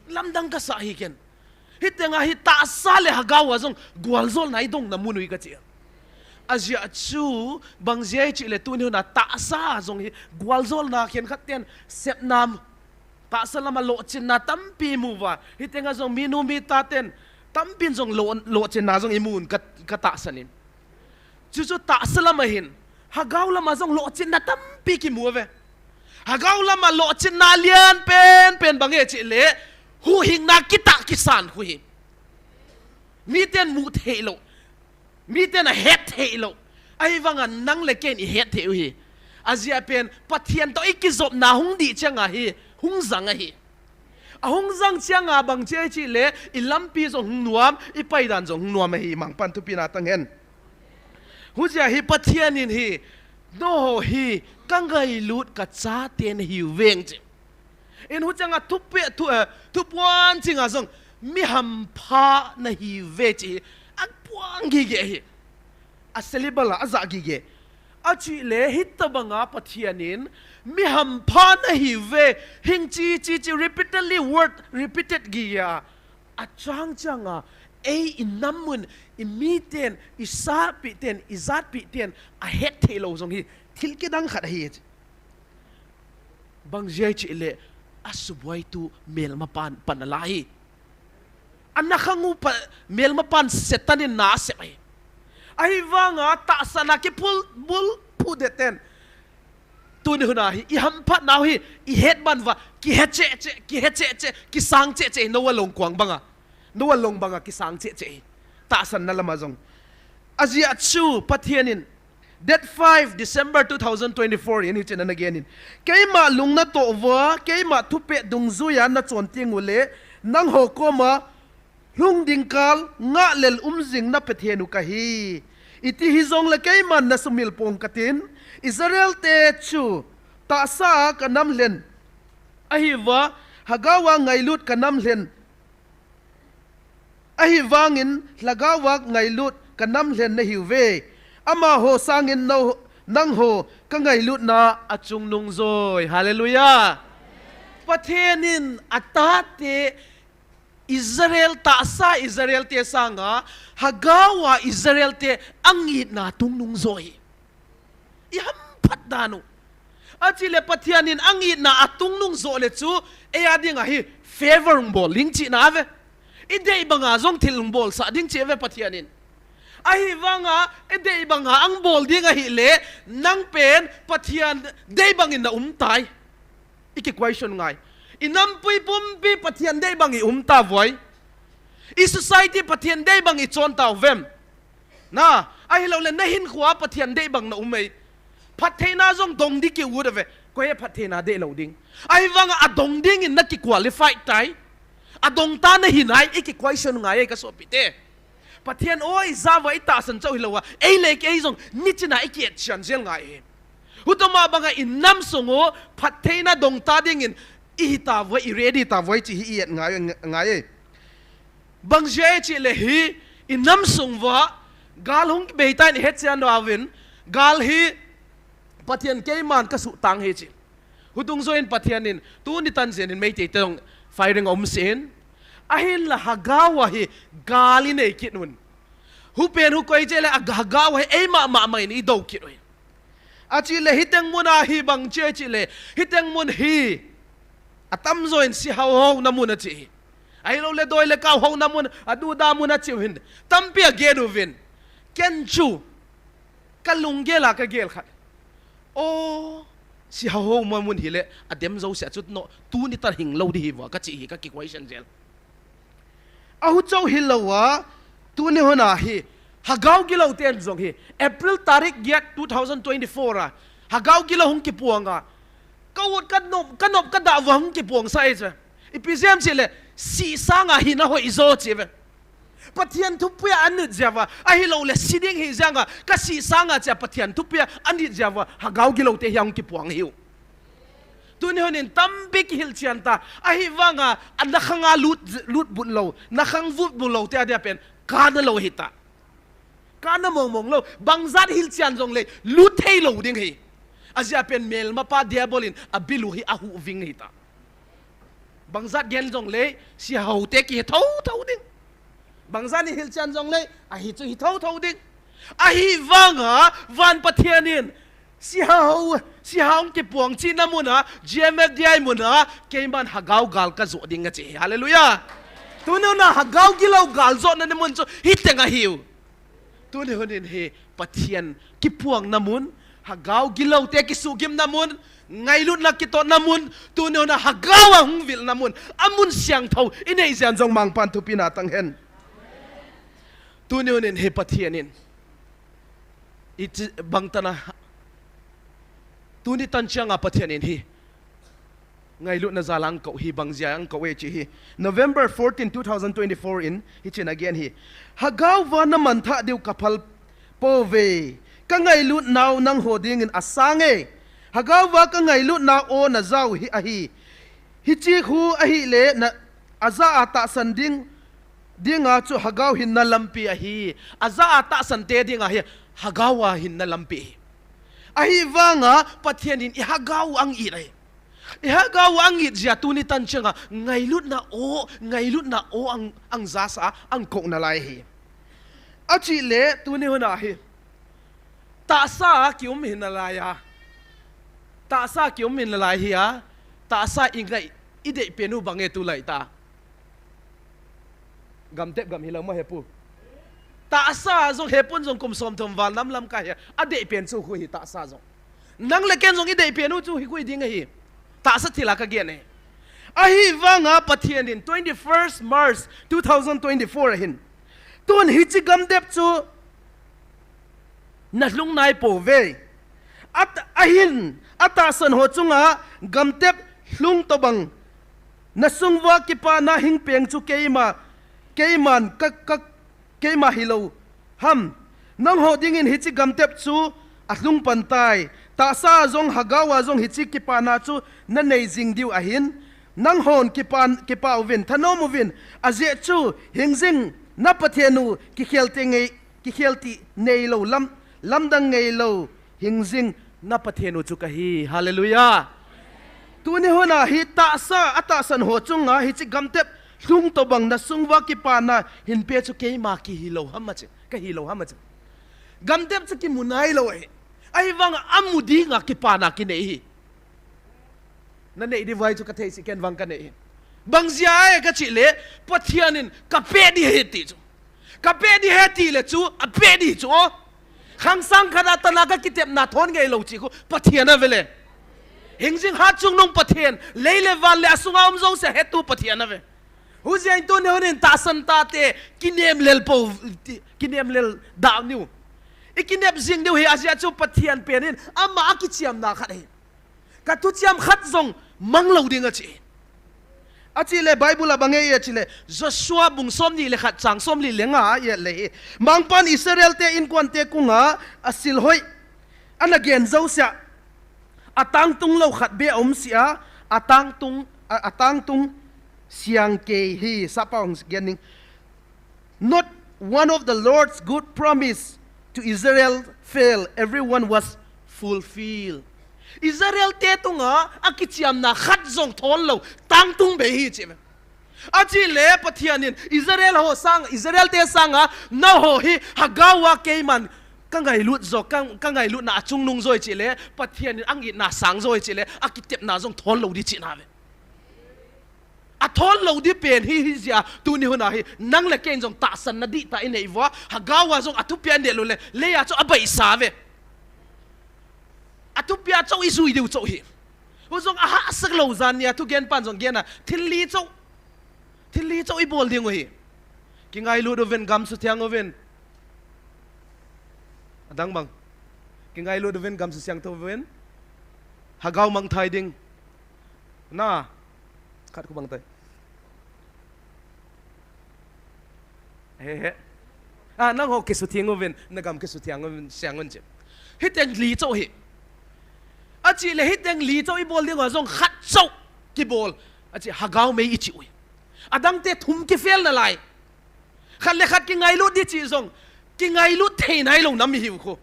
Lamdang ka sa hi ken. Hiteng a hi tahsa le hagao a jong gualjolna i dong na mun u hi ka chi. Ajeh chu bang jeh chih le tuni hun a tahsa jong hi gualjolna khenkhat ten sepnam tahsa lam a lohchinna tampi mu va. Hiteng a jong minu mita ten tampin jong lo, lohchinna jong i mun ka, ka tahsan in. Chuchu tahsa lam a hin, hagao lam a jong lohchinna tampi kimu ve. Hagao lam a lohchinna lian pen pen bang e chih le, huhhingna kitah kisan khu hi. Miten mu thei lou, miten a het thei lou. Ahivang a nang le ken i het thei u hi. Ajeh pen Pathen to i kijopna hung dih chang a hi, hung jang ahi. A hung jang chang a bang che chih le, i lampi jong hung nuam, i paidan jong hung nuam ahi, mangpan thupina tang hen. Huchia hi Pathen in hi, noho hi ka ngailut ka chate na hiu veng chi. In huchang a thupe, thu, eh, thupuan ching a jong mi hampha na hiu ve chi hi, a puang gige hi. A syllable a, a ja gige. Achih le hitabang a Pathen in mi hampha na hiu ve, hing chi chi chi repeatedly word repeated gige a. A chang chang a, ei i nam mun, i miten, i sapi ten, i jatpi ten, a het thei lou jong hi, thil kidang khat ahi. Bang jeh chih le, a subuaitu melma pan, pan a la hi. A na khang u pa, melma pan Satan in na a sep ahi. Ahivang a tahsa na kipul, bul, pu de ten. Tuni hun a hi, i hamphat nau hi, i het ban va, ki he che che, ki he che che, ki sang che che, Noah long kuang bang a. Noah long bang a, ki sang che che hi. Tahsan na lam a jong. Ajeh chu, Pathen in, date five December two thousand twenty-four, in hichen ana gen in. Keima lung na toh va, keima thupeh dungjui a na chon teng u le, nangho koma, Lhung ding kal, ngah lel um jing na Pathen u ka hi. Iti hi jong le keiman na sumil pong ka tin, Israel te chu tahsa a ka nam lhen. Ahi va, hagao a ngailut ka nam lhen. Ahi vangin, lhagao a ngailut ka nam lhen na hiu ve. Amaho sangin no, nangho ka ngailutna a chungnung joi. Hallelujah. Pathen in a tate Israel tahsa Israel te sanga, hagao a Israel te angitna tungnung joi. I hamphat dan u. Achi le Pathen in angitna a tungnung jo le chu, ei a ding a hi favor hung bol ding chihna ve. I dei banga jong thil hung bolsah ding chih ve Pathen in. Ahi vanga, i dei banga ang bol ding ahi le, nang pen Pathen dei bangin na um tai. I ki question ngai. I nampui pumpi Pathen dei bang i um ta voi. I society Pathen dei bang i chon ta vem. Na, ahilou le na hinkhoa Pathen dei bang na um ei. Phattheina jong dong di ki u da ve. Koi a phattheina dei lou ding. Ahi vanga a dong ding in na ki qualified tai. A dong ta na hi nai i ki question ngai ei ka sopi te. Pathen oi, java i tahsan chau hilou a, ei le kei jong, nichina i ki et chian jel ngai e. Hutoma banga i nam sung u, phattheina dong ta dingin, i hi ta voi, i ready ta voi chi hi i et ngai, ngai e. Bang jeh chih le hi, i nam sung va, gal hung bei ta in i het chian dau vin, gal hi, Pathen keiman ka suhtang hi chi. Hudung join Pathen in, tuni tan jen in Meitei te jong firing a um sin. Ahin la hagao a hi gal i nei kit un. Hupen hu koi che le a hagao a hi eima mama in i do kit ui. Achi le hiteng mun a hi bang che chi le, hiteng mun hi a tam join si hau hau na mun a chi hi. Ahilou le doi le kau hau na mun, a du da mun a chi hin. Tampi a gen u vin. Ken chu, ka lunggel a ka gel khat. O, si hau hau ma mun hi le, a dem jo sia chu no, tuni tan hing lou di hi va, ka chi hi ka ki question jel. A hu chau hilou a, tuni hun a hi, hagao gilou ten jong hi, April tarik giat two thousand twenty-four a, hagao gilou hung kipuang a, ka ut ka nop, ka nop ka da va hung kipuang sa ei che. Ipi jem chi le, si sanga hi na hoi jo chi ve. Pathen thupia anit jeh uva, ahilou le si ding hi jeh a, kasih sanga chia Pathen thupia anit jeh uva, hagao gilou te hi ahung kipuang hiu. Tuni hun in tampi kihilchen ta, ahivanga, a nakhanga lut, lut but lou, nakhang vut but lou te adia pen, kana lou hita. Kana mong mong lou, bangzat hilchen jong le, lut thei lou ding hi. Ajeh pen melmapa Diabol in abil u hi ahuh ving hita. Bangzat gen jong le, si hao te kihe thotho ding. Bangzat in hilchen jong le, ahi chu hi thotho ding. Ahivanga, van Pathen in, si hao, si hao kipuang china muna, G M F D I muna, keiman hagao gal kajoh ding achi. Hallelujah. Tuni hun a hagao gilou gal johna ni mun chu, hiteng ahiu. Tuni hun in hi Pathen kipuangna mun, hagao gilou te kisuhgimna mun, ngailutna kitotna mun, tuni hun a hagao ahung vilna mun, amun siangthou inei jeh in jong Mangpan thupina tang hen. Tuni hun in hi Pathen in, iti bang tana, tuni tan chianga Pathen in hi ngailutna jal a ahung kou hi, bang jeh a ahung kou e chi hi. November fourteen, two thousand twenty-four in, hichena gen hi. Hagao va naman thah diu kaphal pouve. Kangailut nau nangho dingin asang e. Hagao va kangailut nau o najao hi ahi. Hichi khu ahile na aja a tahsan ding, dinga chu hagao hinna lampi ahi. Aja a tahsan te dinga hi hagao a hinna lampi ahi. Ahivanga Pathen in ihagao ahung it ahi. Ihagao ahung it jeh a tuni tan chianga ngailutna o, ngailutna o ahung, ahung jasa, ahung kou nalai hi. Achi le tuni hun a hi. Tahsa kium hi nalai a. Tahsa kium hi nalai hi a. Tahsa ingai, idei pen u bang e tulai ta. Gamtep gam hilou ma hepu. Tahsa jong hepun jong kum somthum val nam lamkai hi. Adei pen chu khu hi tahsa jong. Nang le ken jong idei pen u chu hi khu hi ding ahi. Tahsa thil a kagen e. Ahivanga Pathen in twenty-first March two thousand twenty-four ahin. Tun hichi gamtep chu nalhung nai pouve. At, ahin, atahsan ho chunga gamtep lhung tobang nasung uva kipana hing peng chu keima, keiman ka, ka, keima hilou ham. Nangho dingin hichi gamtep chu alhung pan tai. Tahsa a jong hagao a jong hichi kipana chu nanei jing diu ahin. Nanghon kipan, kipah uvin, thanom uvin. Ajeh chu, hingjing na Pathen u kikhel te ngei, kikhel ti neilou lam, lamdang ngeilou, hingjing na Pathen u chu kahi. Hallelujah. Tuni hun a hi tahsa, atahsan ho chunga hichi gamtep lhung tobang nasung uva kipana hin pe chu keima kihilou ham achi, kahilou ham achi. Gamtep chu kimu nailou ahi. Ahivanga amu dinga kipana kinei hi. Nanei di vai chu kathei si ken vang kanei hi. Bang jeh a e kachi le, Pathen in kapeh di ahi ti chu. Kapeh di ahi ti le chu, apeh di chu o. Khangsang khat a tana kakitepna thon ngeilou chi khu, Pathen ave le. Hingjing hatchungnung Pathen, lei le van le asunga um jouse hetu Pathen ave. Hujeh in tuni hun in tahsan tate, kinem lel pou, kinem lel da niu. Ikinep jing diu hi ajeh chu Pathen pen in, ama akichiamna khat ahi. Kathuchiam khat jong manglou ding achi. Achi le Bible a bang e achi le, Joshua bung somni le khat chang somli le nga a i et le hi. Mangpan Israel te inkuan te kunga asil hoi. Ana gen jousea. Atangtung lou khat beh aum sih a, atangtung, a, atangtung siang kei hi, sapa hung gen ning. Not one of the Lord's good promise to Israel failed. Everyone was fulfilled. Israel te tunga akichiamna khat jong thon lou, tangtung bei hi chi. Achi le Pathen in Israel ho sang, Israel te sanga, nangho hi hagao a keiman kangailut jo, ka, kangailutna achungnung joi chi le, Pathen in angitna sang joi chi le, akitepna jong thon lou di china ve. Athon lou di pen hi, hijeh a, tuni hun a hi, nang le ken jong tahsanna dihtah inei uva, hagao a jong athupia inei lou le, lei a chu abaisa ve. Athupia chu ijui diu chu hi. Hujong ahahsa lou jan nia, thugen pan jong gen a, thil li chu, thil li chu ibol ding u hi. Kingailut uvin, gam suthiang uvin. Adang bang. Kingailut uvin, gam susiangthou uvin. Hagao mangthai ding. Na. Khat khu bang tai. He he. A, nangho kisutheng uvin, nagam kisutheng uvin, siang un chi. Hiteng li chou hi. Achi le hiteng li chou ibol ding uva jong khat chou kibol. Achi Hagao mei ichi uve. Adangte thum kifail nalai. Khat le khat kingailut ding chi jong, kingailut thei nailou nam ihiu khu.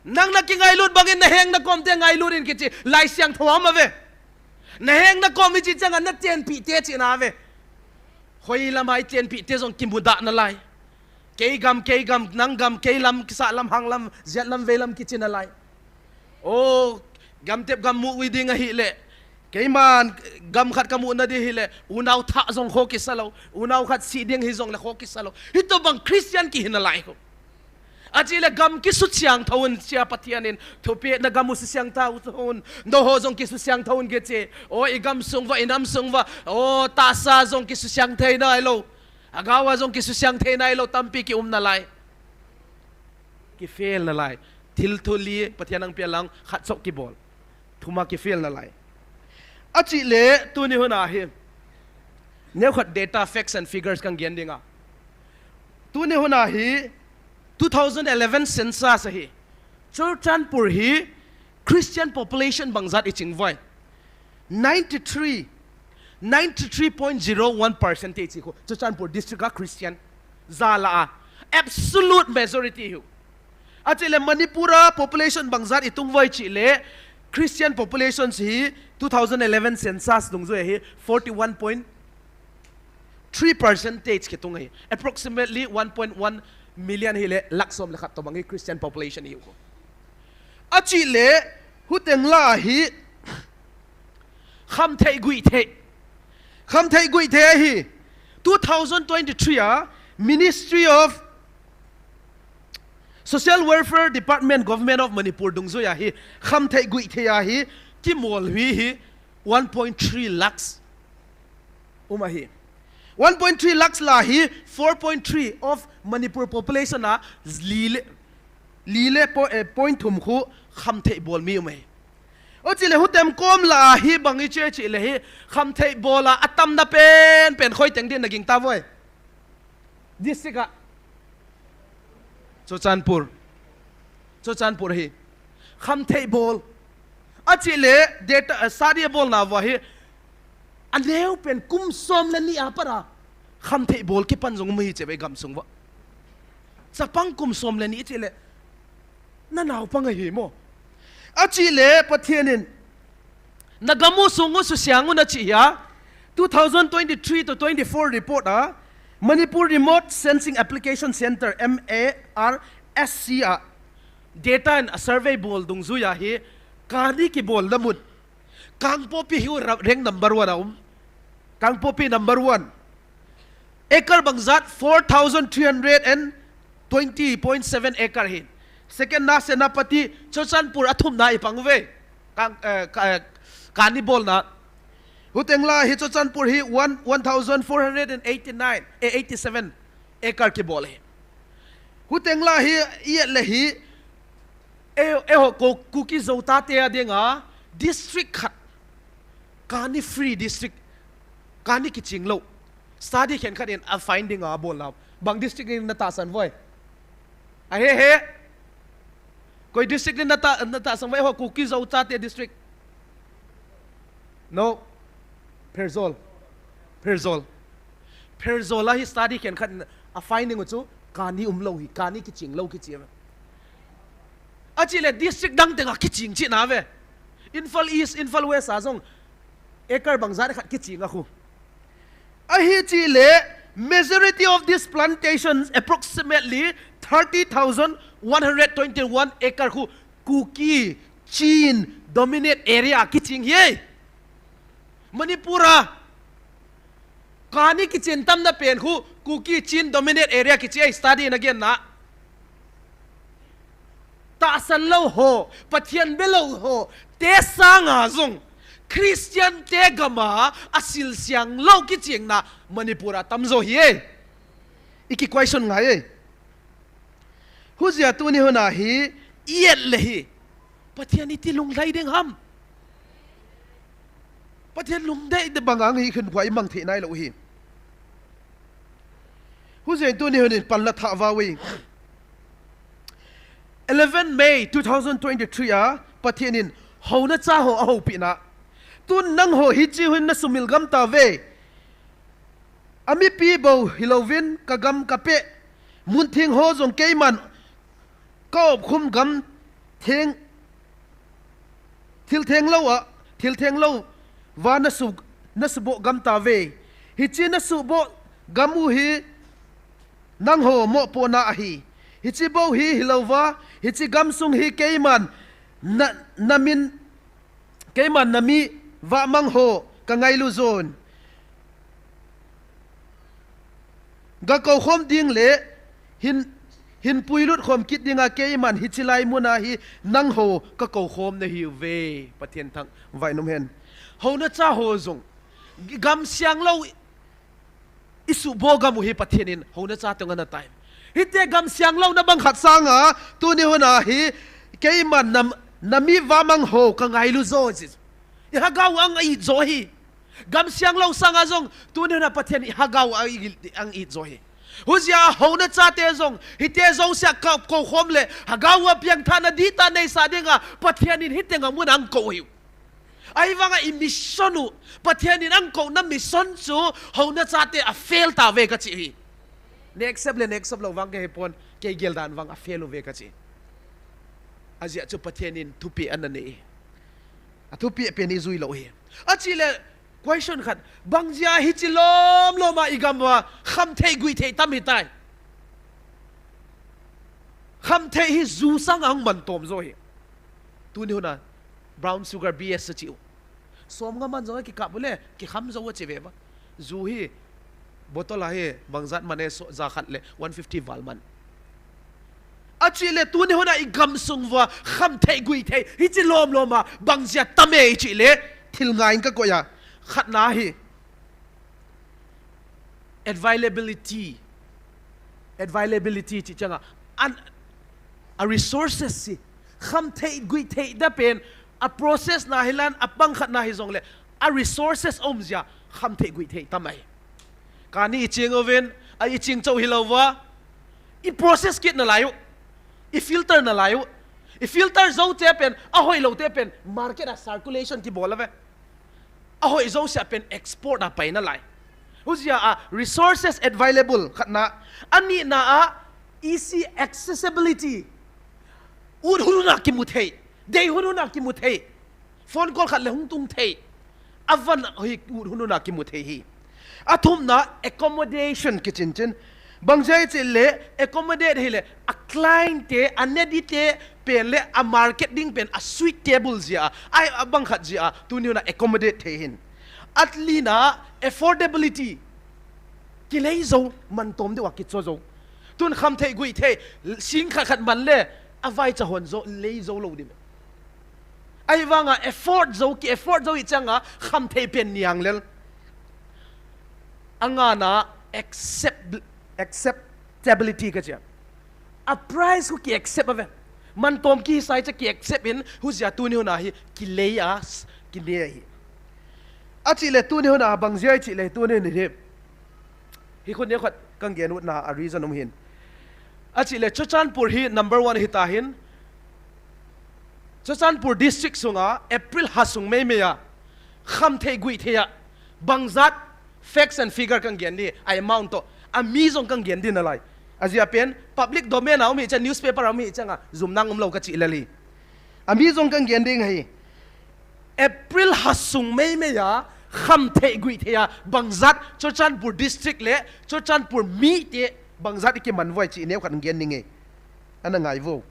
Nang nakingailut bangin naheng nakom te ngailut in kichi, Laisiangthou a um uve. Naheng nakom ichi chang a nachenpi te china uve. Hoilam a ichenpi te jong kimudah nalai. Kei gam, kei gam, nang gam, kei lam, kisah lam, hang lam, jet lam, vei lam kichi nalai. O, gamtep gam mu ui ding ahile, keiman gam khat kamu nading hile, unau thah jong kho kisa lou, unau khat si ding hijongle kho kisa lou. Hitobang Christian kihi nalai khu. Achi le gam kisusiangthou un chia Pathen in, thupeh nagam u susiangthou un, nangho jong kisusiangthou un kichi. O, igam sung uva, inam sung uva, o, tahsa jong kisusiang thei nailou. Hagao a jong kisusiang thei nailou tampi kium nalai. Kifail nalai. Thil thu li Pathen in ahung peh lang khat chou kibol. Thum a kifail nalai. Achi le tuni hun a hi, neokhat data, facts and figures kahin gen ding a. Tuni hun a hi two thousand eleven census ahi. Churachandpur hi Christian population bangjat iching uve. Ninety-three, ninety-three point zero one percent ichi khu Churachandpur district a Christian jala a, absolute majority ihiu. Achi le Manipur a population bangjat itung uve ichi le, Christian population hi two thousand eleven census dungjui a hi forty-one point three percentage kitung ahi. Approximately one point one million hile, lakh som le khat tobang hi Christian population ihiu khu. Achi le, hiteng la hi, khamthei guithei. Khamthei guithei ahi. Two thousand twenty-three a, Ministry of Social Welfare Department, Government of Manipur dungjui a hi, khamthei guithei a hi, kimol hi hi, one point three lakhs um ahi. One point three lakhs la hi, four point three of Manipur population a, li le, li le po-, eh, point thum khu khamthei bol mi um ahi. Achi le hitem kom la a hi bang ichi ichi le hi, khamthei bol a atamna penpen hoiteng ding naging tauve. District a. Churachandpur. Churachandpur hi. Khamthei bol. Achi le data, eh, study abolna uva hi, aneo pen kum som le ni a pat a khamthei bol kipan jong um ahi chi uve gam sung uva. Chapang kum som le ni ichi le, nanaopang ahi mo. Achi le Pathen in, nagam u sung u susiang un achi hia. Two thousand twenty-three to twenty-four report a, Manipur Remote Sensing Application Center, M A R S C a, data in a survey bol dungjui a hi, kani kibolna mun. Kangpokpi hi ra-, rank number one a um. Kangpokpi number one. Acre bangjat four thousand three hundred and twenty point seven acre hi. Second na Senapati, Churachandpur athumna ipang uve. Kang, eh, ka, eh, kani bolna. Hiteng la hi Churachandpur hi one, one thousand four hundred and eighty-nine, eh, eighty-seven acre kibol hi. Hiteng la hi, i et le hi, eh, eiho Ku-, Kuki Zo tate a dinga, district khat, kani free district, kani kiching lou. Study khenkhat in a finding abol nau. Bang district in natahsan uve? Ahe he. Koi district in natah, natahsan uve ho, Kuki Zo chate district? No. Pherzawl. Pherzawl. Pherzawl a hi study khenkhat in a finding u chu kani umlou hi, kani kiching lou kichi uve. Achi le district dang tenga kiching china uve. Imphal East, Imphal West a jong acre bangjat khat kiching a khu. Ahi chi le, majority of these plantations, approximately thirty thousand one hundred twenty-one acre khu Kuki, Chin dominate area kiching hi. Manipur a kani kiching tamna pen khu Kuki, Chin dominate area kichi a study in agenna. Tahsan lou ho, Pathen be lou ho, te sanga jong, Christian te gam a, asilsiang lou kichingna, Manipur a tamjo hi e. I ki question ngai e. Hijeh a tuni hun a hi, i et le hi, Pathen iti lunglhai ding ham. Pathen lungdei dei banga ngai khin kua i mang thei nailou hi. Hujeh in tuni hun in panla thah vauve. Eleven May two thousand twenty-three a Pathen in houna cha ho ahoupi na. Tun nangho hiche hun nasumil gam tauve. Amipi bou hilouvin kagam kapeh, mun theng ho jong keiman kaopkhum gam theng, thil theng lou a, thil theng lou va nasu, nasuboh gam tauve. Hiche nasuboh gam u hi nangho mopohna ahi. Hiche bou hi hilouva, hiche gamsung hi keiman na, namin, keiman nami vahmang ho kangailu jon. Gakoukhom ding le hin, hin puilut khom kit dinga keiman hiche lai muna hi nangho kakoukhom nahiuve. Pathen thangvah in umhen. Houna cha ho jong, gamsiang lou isuboh gam u hi Pathen in houna cha teng ana tai. Hiti gamsiang louna bang khat sanga tuni hun a hi keiman nam, nami vahmang ho kangailu jo ji. Ihagao ang it jo hi. Gamsiang lou sanga jong tuni hun a Pathen ihagao ang it jo hi. Hujeh a houna chate jong hiti jousea kakoukhom le hagao a piangthahna dihtah neisah dinga Pathen in hiti gam muna akou hi. Ahivanga imission u, Pathen in akouna mission chu houna chate a fail tauve kachi hi. Next step le next step lou vang kahepon, kei geldan vang a fail uve kachi. Ajeh chu Pathen in thupeh ana nei. Athupeh pen ijui lou hi. Achile question khat, bang jeh a hiche lom lom a igam uva khamthei guithei tam hitai. Khamthei hi ju sanga hung mantom jo hi. Tuni hun a brown sugar B S achi u. Somnga man jong akikap u le kikham jou achi ve va. Ju hi bottle a hi bangjat man e, so, ja khat le one fifty val man. Achile tuni hun a igamsung uva khamthei guithei hiche lom lom a bang jeh a tam e ichi le thil nga in kakoi a. Khatna hi availability. Availability chi changa, an, a resources hi khamthei guithei da pen, a process na hilan, a pang khat na hijongle, a resources um jeh a khamthei guithei tam ahi. Kani iching uvin, a iching chou hilouva, i process kit nalai u, i filter nalai u, i filter jou te pen, ahoilou te pen market a circulation kibol uve. Ahoi jousea pen export a pai nalai. Hujeh a resources available khatna. Anina a easy accessibility. Ut hun hun a kimu thei. Dei hun hun a kimu thei. Phone call khat le hung tung thei. Avan hi ut hun hun a kimu thei hi. Athumna accommodation kichi chin. Bang jeh a ichi le accommodate hile a client te, a needy te pen le a market ding pen a suitable jeh a, a, abang khat jeh a tuni hun a accommodate thei hin. Atlina affordability. Kilei jou, mantom deuh a kicho jou. Tun khamthei guithei, sing khat khat man le, avaicha hon jou, lei jou lou ding. Ahivanga afford jou, ki afford jou ichanga khamthei pen niang lel. Angana accept, acceptability kachia. A price khu ki accept uve. Mantom kihisai cha ki accept in, hujeh a tuni hun a hi kilei a, kine ahi. Achi le tuni hun a bang jeh a ichi le tuni hun hi. Hi khu ne khat kangel utna a reason um hin. Achi le Churachandpur hi number one hita hin. Churachandpur district sunga April ha sung meimei a khamthei guithei a bangjat, facts and figure kangel ni, a amount to, ami jong kangel din alai. Ajeh a pen public domain a um hi cha, newspaper a um hi changa jumna umlou kachi lel hi. Ami jong kangel ding ahi. April ha sung meimei a khamthei guithei a bangjat Churachandpur district le Churachandpur mite bangjat ikiman uvem chi neokhat ngel ninge. Ana ngai uvo.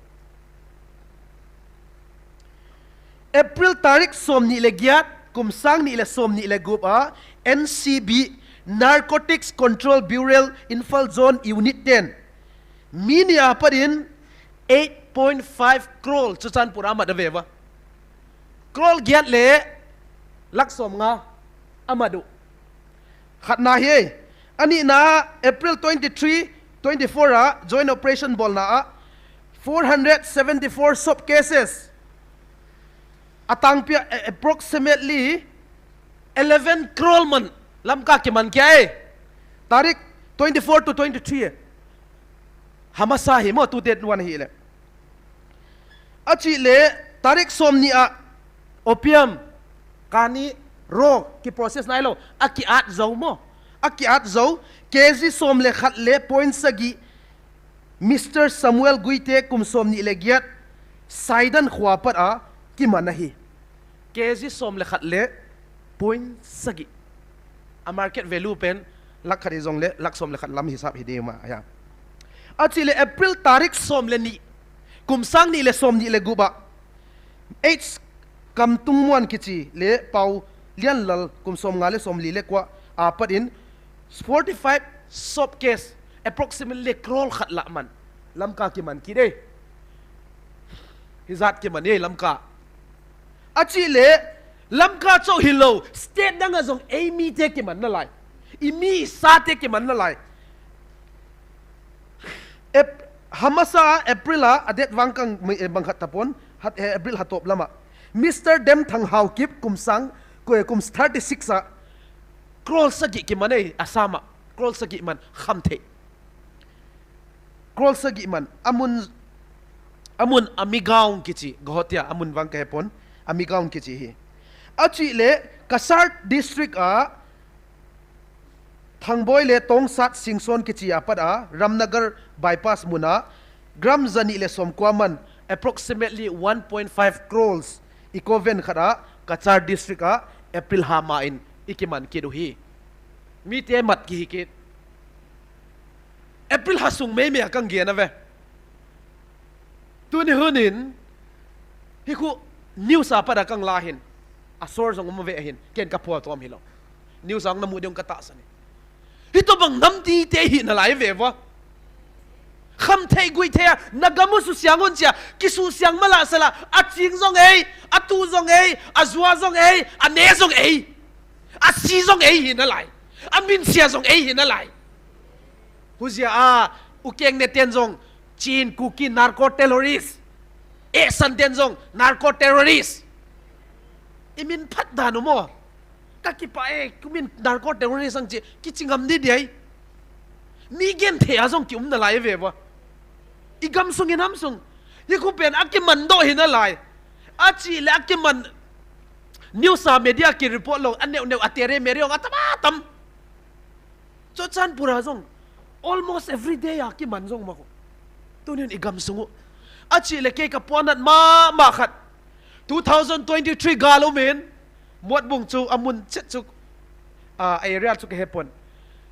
April tarik somni le giat, kum sang ni le somni le gup a, N C B, Narcotics Control Bureau, Imphal Zone Unit ten. Mi ni a pat in eight point five crore Churachandpur a amat uve va. Crore giat le lakh somnga amat u. Khatna hi, anina April twenty-three, twenty-four a joint operation bolna a four hundred seventy-four soap cases. Atangpi a, a, approximately eleven crore man Lamka kiman kei. Tarik Twenty-four to twenty-three. Hamasa hi mo, two date one hi le. Achi le, tarik som ni a, opium, kani, ro, ki process nai lo, a ki at zo mo. A ki at zo, K G som le khat le point sagi, Mister Samuel Guite kum som ni le giat, Saidan khua pat a, ki man ahi. K G som le khat le point sagi. A market value pen lakh khat hi jong le lakh som le khat lam hisap hi ding ma ya. Achi le April tarik som le ni, kum sang ni le som ni le gup a, H Kamtungmuan kichi le Pau Lianlal kum som nga le som li le kua a pat in forty-five soap case, approximately crore khat lah man. Lamka ki man ki dei. Hijat ki man e Lamka. Achi le, Lamka chou hi lo, state dang a jong ei mi te ki man na lai. I mi sa te ki man na lai. Ep-, Hamasa April a, a date vang kang mi, eh, bang khat tapon, hat, eh, April hatop lama. Mister Demthang Haokip kum sang, ko, eh, kum thirty-six a, crore sagi ki man e, Assam a, crore sagi man, khamthei. Crore sagi man, amun, amun Amigaon kichi, Guwahati a, amun vang ka hepon, Amigaon kichi hi. Achi le, Cachar district a, Thangboi le Tongsat Singson kichi a pat a, Ramnagar bypass mun a, gram jani le som kua man, approximately one point five crores, i koven khat a, Cachar district a, April ha ma in, i ki man kit u hi. Mi te mat ki hi kit. April ha sung mei mei a kang gen a ve. Tuni hun in, hi khu news a pat a kang la hin, a sor jong um ve hin, ken ka phual tom hi lo. News a ong na mu ding ka ta sa ni. Hi to bang nam ti te hi na lai ve va. Khamthei guithei a, na gam u susiang un chia, kisusiang mala sala, a ching jong ei, a tu jong ei, a jua jong ei, a ne jong ei, a si jong ei hi na lai, a min sia jong ei hi na lai. Huzia a, u keng ne ten jong, Chin, Kuki, narco terrorist. E san ten jong, narco terrorist. I min phat dan u mo. Ka kipa e, ku min narco terrorist ang chi, kichi ngam di di ai. Mi gen the a jong ki um na lai ve va. I gam sung i nam sung. Hi khu pen a ki man do hi na lai. Achi le a ki man news a media ki report lo, a neu neu a tere mere ong a tam a tam. Churachandpur a jong, almost every day a ki man jong ma ko. Tunin i gam sung u. Achi le kei ka puanat ma, ma khat. Two thousand twenty-three gal um in, Motbung chu a mun chet chu, a, a area chu ka hepon.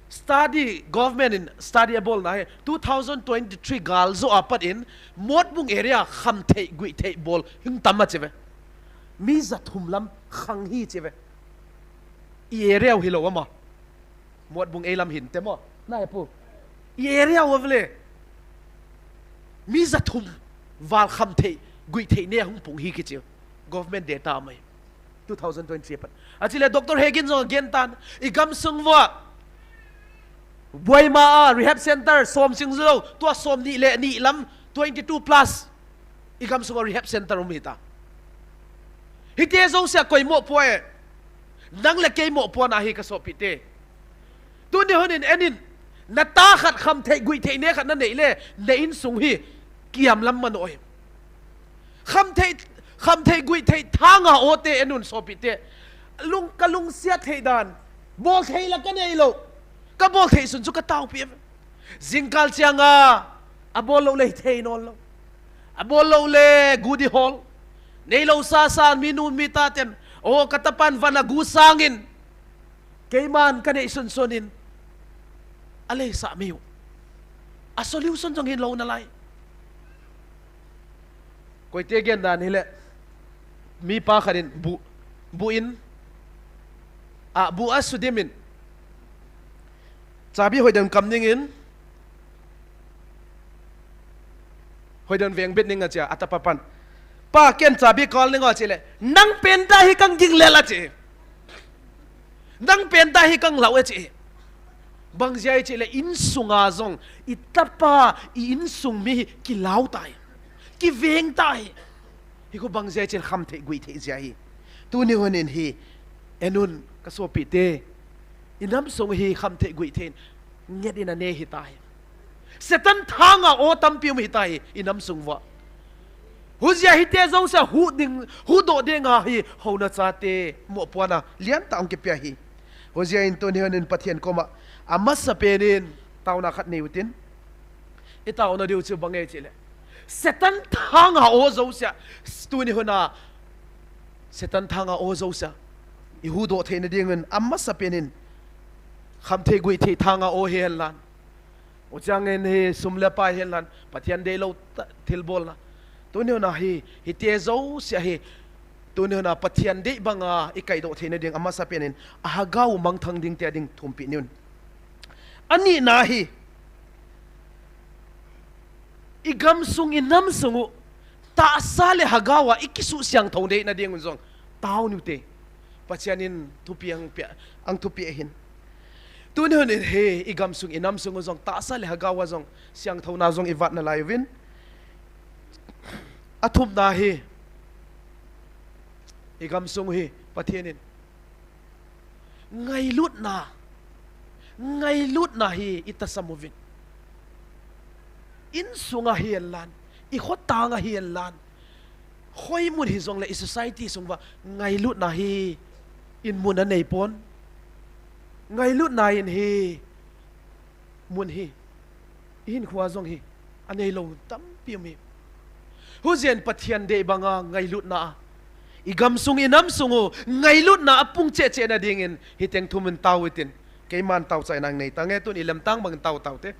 Study, government in study a bol na he, two thousand twenty-three gal jo a pat in, Motbung area khamthei, guithei bol, hing tam a chi ve. Mi ja thum lam khang hi chi ve. I area u hi lo ama. Motbung ei lam hin te mo. Na he pu. I area u vle. Mi ja thum val khamthei, guithei ne hung pung hi kichi. Government data mai. Two thousand twenty-three pat. Achi le Doctor Hegin jong gen tan. I gam sung vua. Buaima a rehab center, som sing jo. Tua som ni le ni lam, twenty-two plus. I gam sung a rehab center um hi ta. Hi te jo sia koi mo poi. Nang le kei mo poi na hi ka sopi te. Tuni hun in enin, na ta khat khamthei, guithei ne khat na nei le, na in sung hi, kiam lam man o hi. Khamthei, khamthei, guithei, thanga o te enun sopi te. Lung, ka lungsia thei dan. Bol thei la ka nei lo. Ka bol thei sun chu ka taupi. Jingkal chiang a, a bol lo le thei non lo. A bol lo le gudi hol. Nei lo sa sa mi nu mi ta ten. O ka tapan van a gu sangin. Keiman ka nei sun sun in. A lei sa mi u. A solution jong hin lo na lai. Koite gen dan hi le. Mi pa khat in bu, bu in. A bu a su dim in. Chabi hoidon kam ning in. Hoidon veng bet ning a chia, a tapa pan. Pa ken chabi kol ning a chi le. Nang pen ta hi kang ging le la chi. Nang pen ta hi kang lau e chi. Bang jia chi le in sunga jong, i tapa, i in sung mi hi ki lau tai. Ki veng tai. Hi khu bang jia chi le khamthei guithei jia hi. Tuni hun in hi. Enun ka sopi te. I nam sung hi khamthei guithei. nget in anei hita hi. Satan thanga o tampi um hita hi, i nam sung uva. Hujia hite jouse hu ding, hudoh dinga hi, houna chate, mopohna lian tah hung kipia hi. Hujia in tuni hun in Pathen koma, amasapen in, taona khat nei utin. I taona diu chu bang e chile. Satan thanga o jouse, tuni huna, Satan thanga o jouse, i hudoh theina dingin, amasapen in, khamthei guithei thanga o hihen lan. Uchangin hi sum le pai hihen lan, Pathen deilou ta, thilbolna. Tuni huna hi, hite jouse hi, tuni huna Pathen dei banga i kaidoh theina ding, amasapen in, ahagao mangthang ding tia ding thumpeh niun. Anina hi, i gamsung, i nam sung u, tahsa le hagao a i kisuh siangthou deina dingun jong, tao niute. Pathen in thupi ang pia, ang thupi ahin. Tuni hun in hi, i gamsung, i nam sung u jong, tahsa le hagao a jong, siangthouna jong i vat nalai uvin. Athumna hi, i gamsung hi, Pathen in ngailutna, ngailutna hi i tahsan uvin. Insunga hihen lan, i khotanga hihen lan, hoimun hijongle i society sung uva ngailutna hi in mun anei pon. Ngailutna in hi mun hi, i hinkhoa jong hi, anei lou tampi um hi. Hujin Pathen dei banga ngailutna a, i gamsung i nam sung u ngailutna a pung cheh cheh na dingin hiteng thum in tao utin. Keiman tao chai nang nei tange, tun i lemtang bangin tao tao te.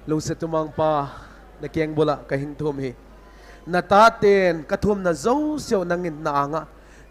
Lungset tumang Pa, na kengbul a ka hing thum hi. Na taten ka thumna jouse u nangin na anga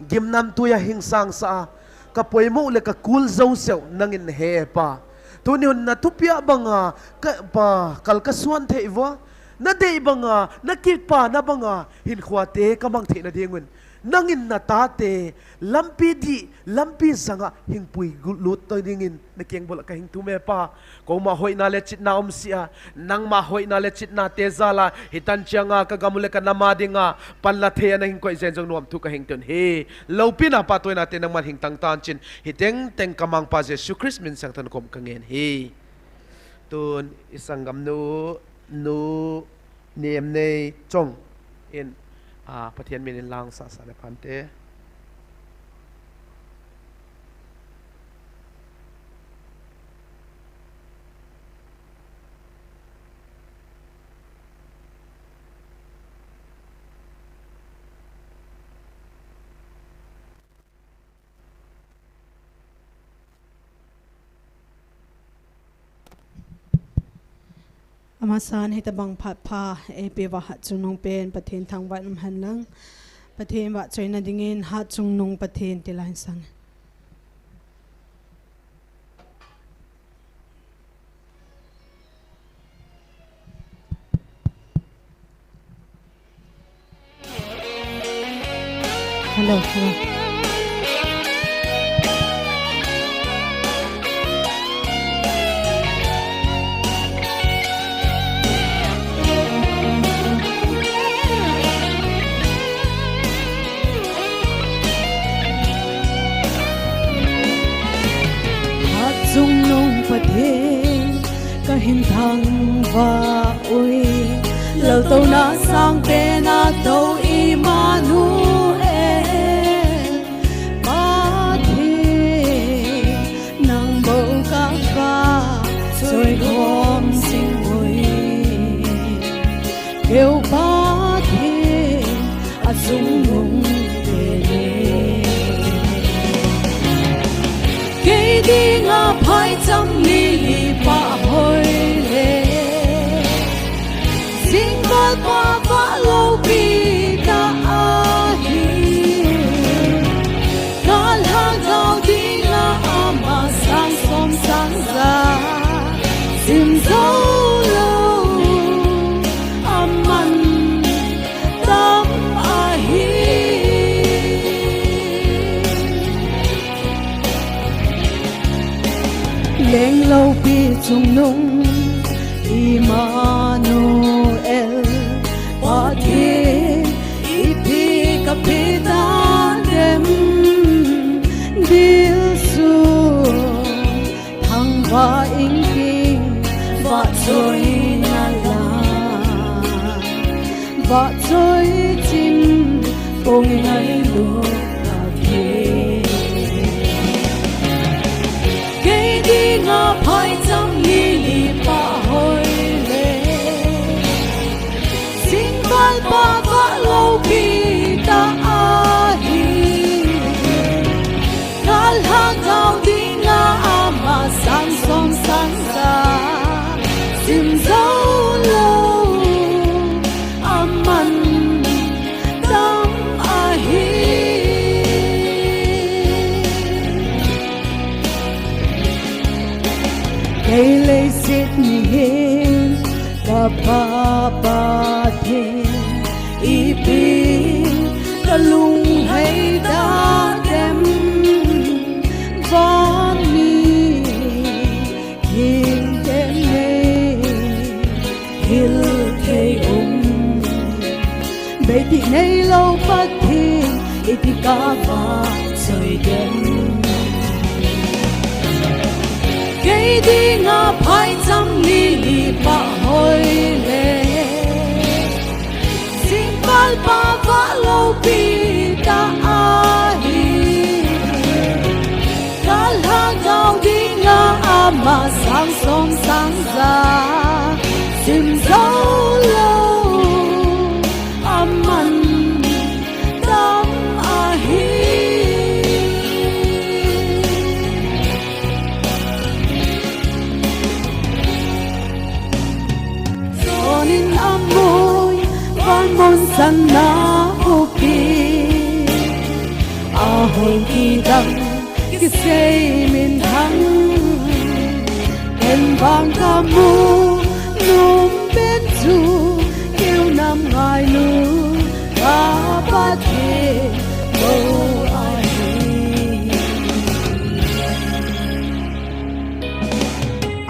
gimnamtui a hing sangsah a, ka poimo le ka kul jouse u nangin na he Pa. Tuni hun na thupia banga ka Pa, kal ka suan thei vo. Na dei banga, na kipana banga hinkhuate ka mang theina dingun, nangin na tate lampi dih, lampi janga hingpui lut to dingin na kengbul a ka hing thum e Pa. Koima hoina le chitna umsia, nangma hoina le chitna te jala hitan chianga ka gam u le ka nam a dinga panla thei a na hing koi jen jong nuam thu ka hing tun hi. Loupina pahtawi nate nangman hing tang tan chin, hi tengteng ka Mangpa Jesu Christ min sangtah in kom ka ngen hi. Tun i sanggamnu, Nu Nemnei Chong in, a, Pathen min in lang sasa le phante. Amasan hitabang phat pha eipeuva Hatchungnung pen Pathen thangvah in um henlang. Pathen vahchoina dingin Hatchungnung Pathen ti la hin sang. Hello, hello. Hatchungnung Pathen ka hin thangvah uve, laltouna sangpen a tou Immanuel. Pathen, nang bou ka vahchoi khom jing uve. Keu Pathen a chungnung te le. Kei dinga phaicham li li pah hoi le. Jingkah pa vah loupi tah ahi. Ka lhagao dinga ama sang som sang ja. Sim jou lou, aman tam ahi. Leng loupi chungnung Immanuel, Pathen ipi ka pe ta dem, dil sung thangvah ing king, vahchoina la, vahchoi chim pong ngailut Pathen. Kei dinga phaicham li li pah hoi le. Jingkah pa vah loupi tah ahi. Ka lhagao dinga ama sang som sang ja. Sim jou lou, aman tam ahi. Kei leiset mihem ka Pa Pathen, ipi ka lunghei ta dem, van mi king tem nei hil thei um. Beitih neilou Pathen, iti ka vahchoi dem. Kei dinga phaicham li li pah hoi le. Jingkah pa vah loupi tah ahi. Ka lhagao dinga ama sang som sang ja. Sim jou lou, aman tam ahi. Na upi ahoi kidang kisei min thang. Ken vang kamu nom pen chu keu nam ngailu ka Pathen lou ahi.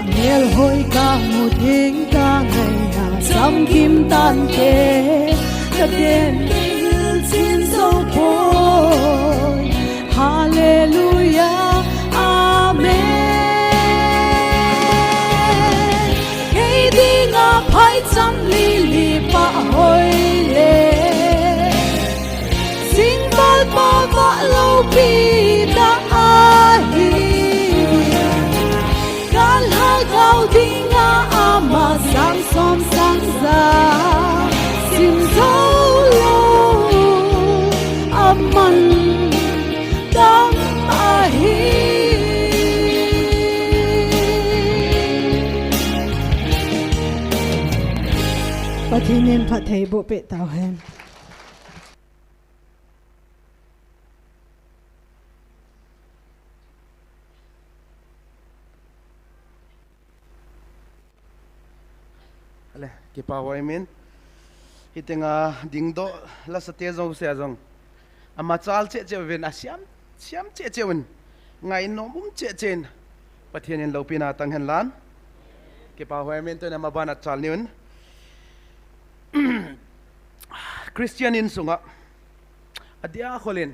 Angel hoi kamu theng kangai a samkim tante kaden chin so poi. Hallelujah, amen. Kei dinga phaicham lili pa hoi le. Singval pa va loupi ta ahi. Ka lhagao dinga ama sang som sang za sim zo lou aman dam ahi. Pathen in phattheiboh peh tauhen. Ale, kipa huai min. Hitenga dingdoh lasate jouse a jong, amachal cheh cheh uvin, asiam siam cheh cheh uvin, ngainom um cheh cheh in, Pathen in loupina tang hen lan. Kipa huai min. Tun ama bana chal niuvin. Christian insunga, adia kholin,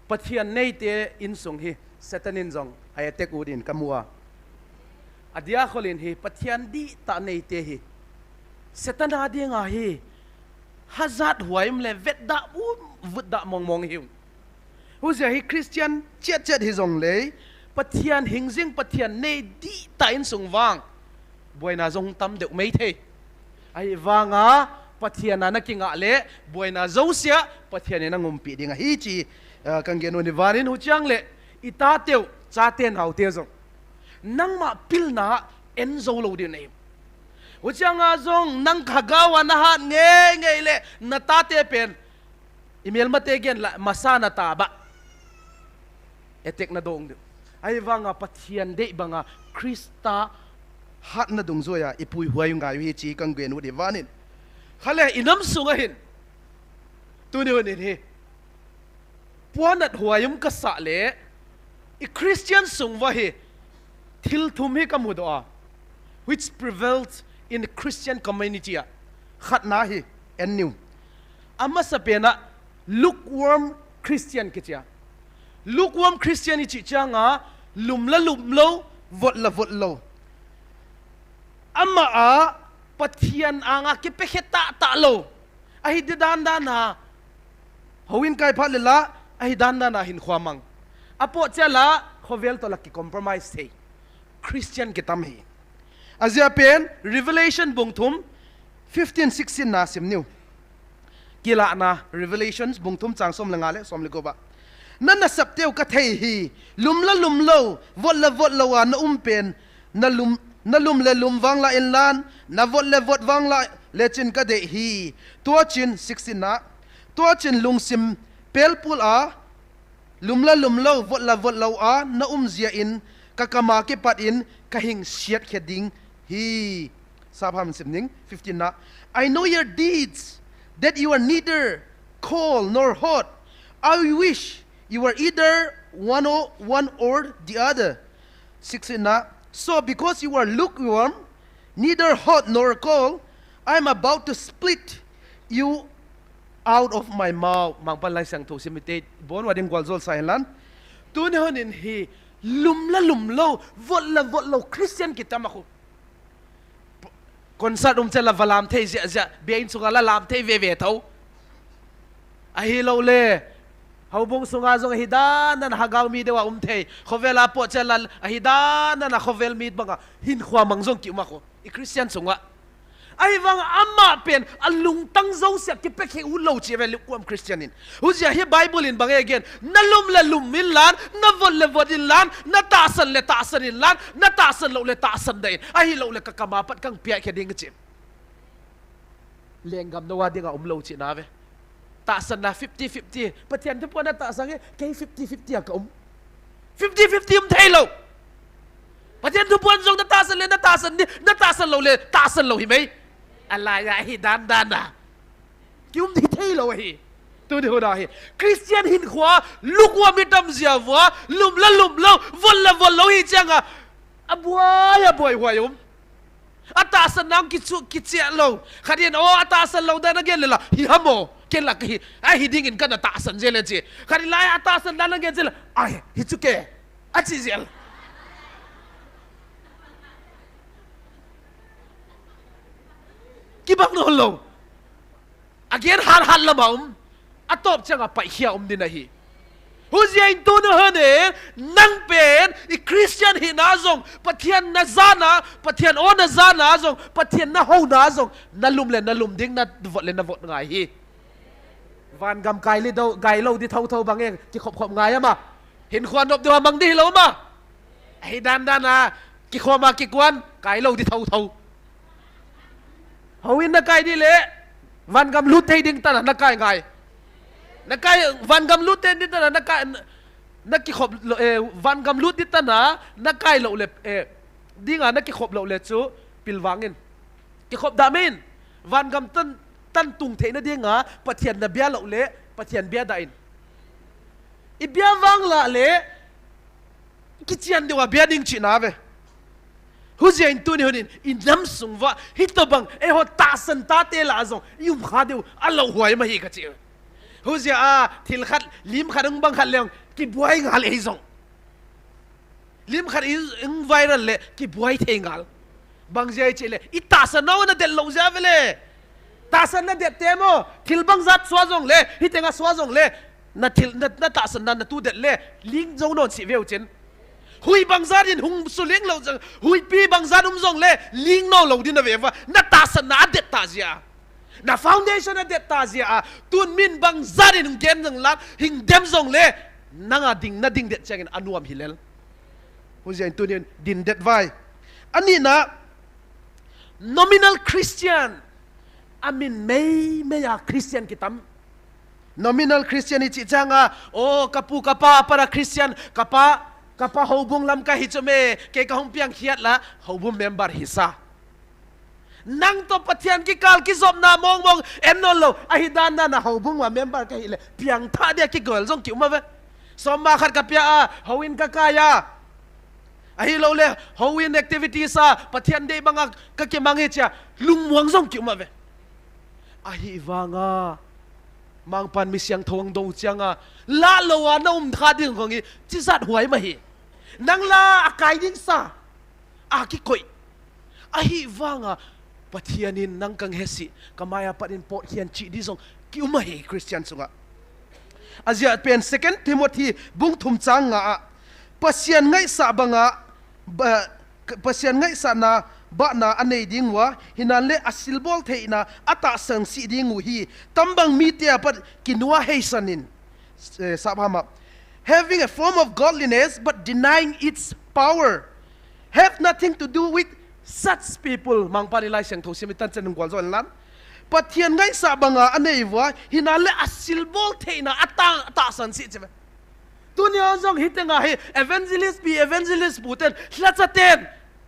Pathen neite insung hi Satan in jong a attack u din kamu a. Adia kholin hi Pathen dihtah neite hi Satan a dinga hi hazat huai um le vetdah um, vutdah mong mong hiu. Hujeh hi Christian chet chet hijongle, Pathen hingjing, Pathen nei dihtah insung vang buaina jong tam deuh mai thei. Ahivanga Pathen a nakingah le buaina jousea Pathen in angumpi ding ahi ti, ah, kangenu ni vanin huchiang le itateu, chate naote jong nangma pilna en jou lou ding ahi. Huchianga jong nang lhagao a nahat ngei ngei le natate pen imelmate gen la masa na ta ba. Attack na dong ding. Ahivanga Pathen dei banga Christa hatna dungjuia ipuihuai u ngai u hi ti kangenu di vanin. Khale inam sunga hin. Tuni hun in hi. Puanat huai um kasah le, i Christian sung uva hi, thil thum hi kamudoh a, which prevails in Christian community a, khatna hi, en niu. Amasa pena, lukewarm Christian kitia. Lukewarm Christian ichi changa, lum la lum lou, vot la vot lou. Ama a, Pathian anga kipekhe tah tah lou. Ahi di dan dan a, houin kai phat le la, ahi dan dan a hin khua mang. Apoh chela, khovel toh la ki compromise thei. Christian kitam hi. Ajia pen, Revelation bung thum, fifteen, sixteen na sim niu. Kilahna, Revelation bung thum chang som le nga le som le gup a. Na nasapteu kathei hi, lum la lum lou, vot la vot lou a na um pen, na lum, na lum le lum vang la inlan, na vot le vot vang la lechin kadei hi. Tuachin, sixteen na. Tuachin lungsim pelpul a, lum la lum lou, vot la vot lou a, na um jia in, kakam a kipat in, kahin siat khe ding hi. Sap ham sim ning, fifteen na. I know your deeds, that you are neither cold nor hot. I wish you were either one or, one or the other. Sixteen na. So because you are lukewarm, neither hot nor cold, I am about to spit you out of my mouth. Mangpal Laisiangthou sim ite, bon wading gwal jol sa hen lan. Tuni hun in hi, lum la lum lou, vot la vot lou, Christian kitam a khu. Concert um chela va lam thei jia jia, bia in sunga la lam thei ve ve tho. Ahilou le, houbung sunga jong ahi dan dan a lhagao mi deuh a um thei. Khovel a poh chela ahi dan dan a khovel mi banga hin khua mang jong ki um a khu. I Christian sunga. Ahivang ama pen, alungtang jousea kipekhe u lou chi ve lukewarm Christian in. Hujia hi Bible in bang e gen, na lum le lum inlan, na vot le vot inlan, na tahsan le tahsan inlan, na tahsan lou le tahsan da in. Ahilou le kakam a pat kang piak khe ding chi. Lenggam nou a dinga umlou chihna ve. Tahsanna fifty fifty. Pathen thupuan natahsan e, kei fifty fifty a kaum. Fifty fifty um theilou. Pathen thupuan jong natahsan le natahsan ding, natahsan lou le tahsan lou hi mai. Alai a hi dandan a. Kium ding theilou ahi. Tuni hun a hi Christian hinkhoa, lukewarm hi tam jia vua, lum la lum lou, vol la vol lou hi chang a. Abuai, abuai huai um. Atahsan nang kichu, kicheh lou. Khat in, o, atahsan lou dan agen le la. Hi ham o. Ken la kahi. Ahi dingin kana tahsan jel e chi. Khat in la, atahsan dan agen jel. Ai, hi chu ke. Achi jel. Kibang lou lou. Agen hat hat lama um. Atop chang a paikhia um ding ahi. Hujeh in tuni hun in, nang pen, i Christian hina jong, Pathen najana, Pathen o najana jong, Pathen nahouna jong, nalum le nalum ding, navot le navot ngai hi. Vangam kai le dou, kai lou ding thotho bang e, kikhop khop ngai ama. Hinkhoa nop ding a mang ding hilou ma. Ahi dandan a, kikhom a kikuan, kai lou ding thotho. Houin nakai ding le, vangam lut thei ding tana nakai ngai. Nakai, vangam lut thei ding tana nakai, nakikhop lou, eh, vangam lut ding tana nakai lou le, eh, dinga nakikhop lou le chu pilvang in. Kikhop da min, vangam tan, tan tung theina dinga, Pathen nabia lou le, Pathen bia da in. I bia vang la le, kichian deuva bia ding chihna ve. Hujeh in tuni hun in, i nam sung uva, hitobang, eiho tahsan tate lah a jong, i um kha diu, alou huai ma hi kachi. Hujeh a, thil khat, lim khat, ung bang khat leng, kibuai ngal ei jong. Lim khat in, in viral le, kibuai thei ngal. Bang jeh chih le, i tahsan nau nadet lou jeh ve le. Tahsan nadet te mo, thil bang jat sua jong le, hitenga sua jong le, na thil, na, natahsan na, natu det le, ling jou non si veu chin. Hui bang jat in hung suling lou jong, huipi bang jat um jong le, ling nou lou ding na ve uva, natahsan na adet ta jeh a. Na foundation adet ta jeh a, tun min bang jat in hung gen jong la, hing dem jong le, nanga ding, nading det chang in anuam hi lel. Hujeh in tunin din det vai. Anina, nominal Christian. Amin mei mei a Christian kitam. Nominal Christian i chih chang a, o, kapu, kapa, para Christian, kapa, kapa houbung lam kahi chu me, kei kahung piang khiat la, houbung member hisa. Nang to Pathen kikal kijopna mong mong, en non lou, ahi dandan a houbung a member kahi le, piang tha dia kigol jong kium a ve. Som ma khat kapia a, houin kakai a. Ahi lou le, houin activities a, Pathen dei banga kakimang hi chia, lungmuang jong kium a ve. Ahi vanga, Mangpan mi siangthou ang dou chiang a, la lou a na um kha ding kong hi, chi jat huai ma hi. Nang la akai ding sa, akikoi. Ahi vanga, Pathen in nang kang hesi, kamai a pat in pot hian chi di jong, kium a hi Christian sunga. Ajia pen Second Timothy bung thum chang nga a, Pasian ngaisah banga, ba, Pasian ngaisahna, bahna anei ding ua, hinan le asilbol theina, atahsan si ding u hi, tambang mite a pat kinua heisan in, eh, sap hama. Having a form of godliness, but denying its power. Have nothing to do with such people. Mangpan i Lai Siangthou sim i tan chen nung gwal zo en lam. Pathian ngaisah banga anei ua, hinan le asilbol theina atang, atahsan si chi ve. Tuni a jong hitenga hi evangelist pi, evangelist pu ten, lhacha ten,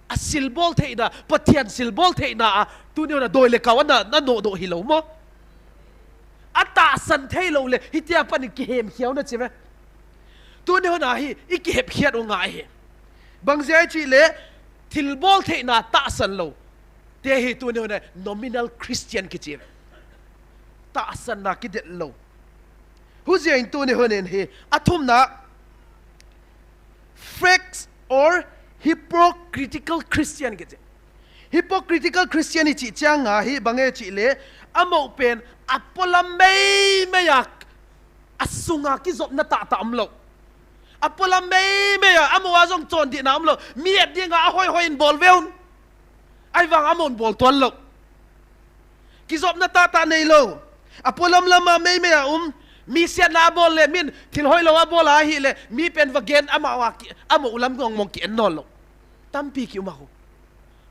asilbol theina, Pathian silbol theina a, tuni a doi le kau ana, na no do hi lo mo. Atahsan thei lo le, hitia pan i kihem khiau na chi ve. Tuni hon a hi, i kihep khiat u ngai hi. Bang zia i chi le, thilbol theina tahsan lo. Te hi tuni hon a nominal Christian kichi. Tahsanna kidet lo. Huzia in tuni hon in hi, athumna, fake or hypocritical Christian kichi. Hypocritical Christian i chi chiang a hi bang e chi le, amo pen, apolam mei mei a, asunga kizopna tah tah um lo. Apolam mei mei a, amo a jong chondihna um lo. Mi et dinga ahoi hoi in bol ve un. Ahivang amon bol tuan lo. Kizopna tah tah nei lo. Apolam lama mei mei a um. Mi siatna abol le min thil hoi lo abol a hi le. Mi pen va gen ama wa ki, amo ulam ngong mong ki en non lo. Tampi ki um a hu.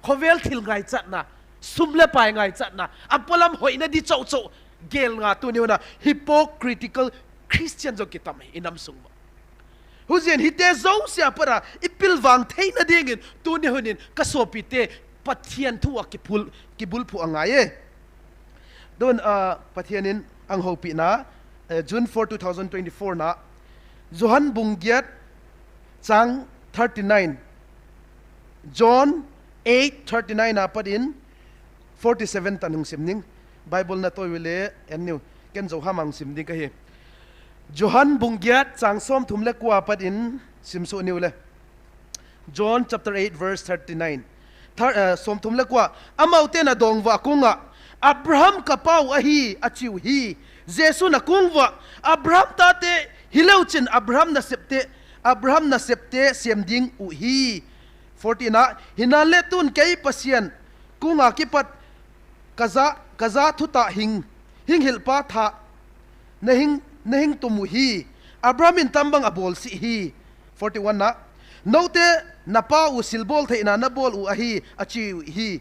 Khovel thil ngaichatna. Sum le pai ngaichatna, apolam hoina di chauh chauh, gel nga tuni huna hypocritical Christian jong kitam hi inam sung uva. Hujin hite jouse a pat a ipilvang theina dingin tuni hunin kasopite, Pathen thu a kipul, kibulphu angai e. Tun, ah, Pathen in ahung houpina, eh, June four, two thousand twenty-four na, Johan bung giat chang thirty-nine, John eight thirty-nine a pat in forty-seven tan hung sim ning. Bible natoi ule en niu, ken Johama hung sim ding kahi. Johan bung giat chang somthum le ko a pat in simsuh niu le. John chapter eight verse thirty-nine. Thir-, eh, somthum le ko a, amaute na dong uva akung a, Abraham kapa u ahi, achiu hi. Jesu na kung uva, Abraham tate hileu chin Abraham nasepte, Abraham nasepte sem ding u hi. Forty na, hinan le tun kei Pathen kung a kipat kaja, kaja thutah hing, hing hilpa tha, na hing, na hing tum u hi. Abraham in tambang abol si hi. Forty-one na, noute napa u silbol theina nabol u ahi, achiu hi.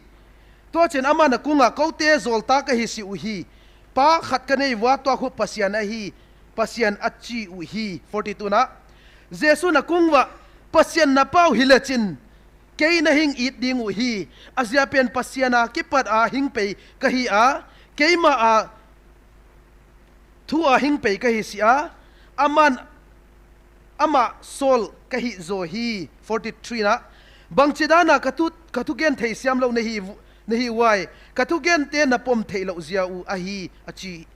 Tua chin ama na kung a koute jolta kahi si u hi. Pa khat kanei uva tua khu Pathen ahi, Pathen achiu hi. Forty-two na, Jesu na kung uva, Pathen napa u hile chin, kei na hing it ding u hi. Ajia pen Pathen a kipat a hing pei kahi a, keima a thu a hing pei kahi si a, aman, ama sol kahi jo hi. Forty-three na, bangchi dan a kathu, kathu gen thei siam lou nahi u, nahi uai, kathu gen te napom thei lou jia u ahi, achi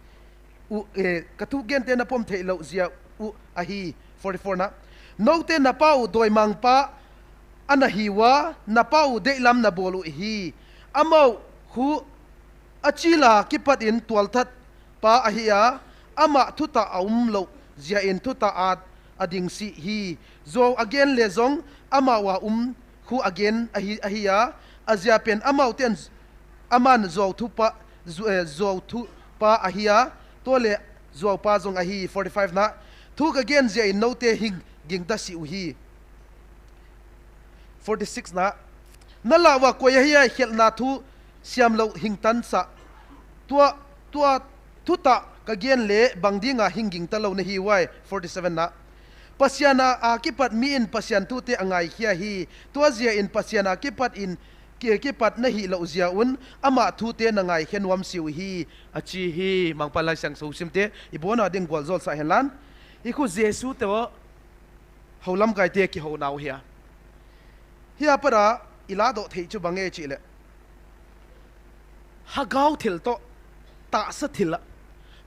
u, eh, kathu gen te napom thei lou jia u ahi. Forty-four na, noute napa u doimang pa ana hi uva, napa u deilam nabol u hi. Amau khu achila kipat in tualthat pa ahi a, ama thutah a um lou jia in thutah a, ading si hi. Jou agen le jong amau a um khu agen ahi, ahi a, ajia pen amau ten aman jou thupa, ju-, eh, jou thupa ahi a, tua le joupa jong ahi. Forty-five na, thu kagen jia in noute hing gingta si u hi. Forty-six na, nalah uva koi ahi a khelna thu siam lou hing tan sa. Tua, tua thutah kagen le bang dinga hing gingta lou nahi uai. Forty-seven na, Pathen a, a kipat mi in Pathen thute angai khia hi. Tua jia in Pathen a kipat in ki, kipat nahi lou jia un, ama thute nangai khe nuam si u hi, achi hi. Mangpha Laisiangthou simte, ibon a ding gual jol sa hen lan. Hi khu Jesu te u, hou lamkai te kihou nau hi a. Hi a pat a, ila doh thei chu bang e chih le. Lhagao thil toh, tahsa thil a.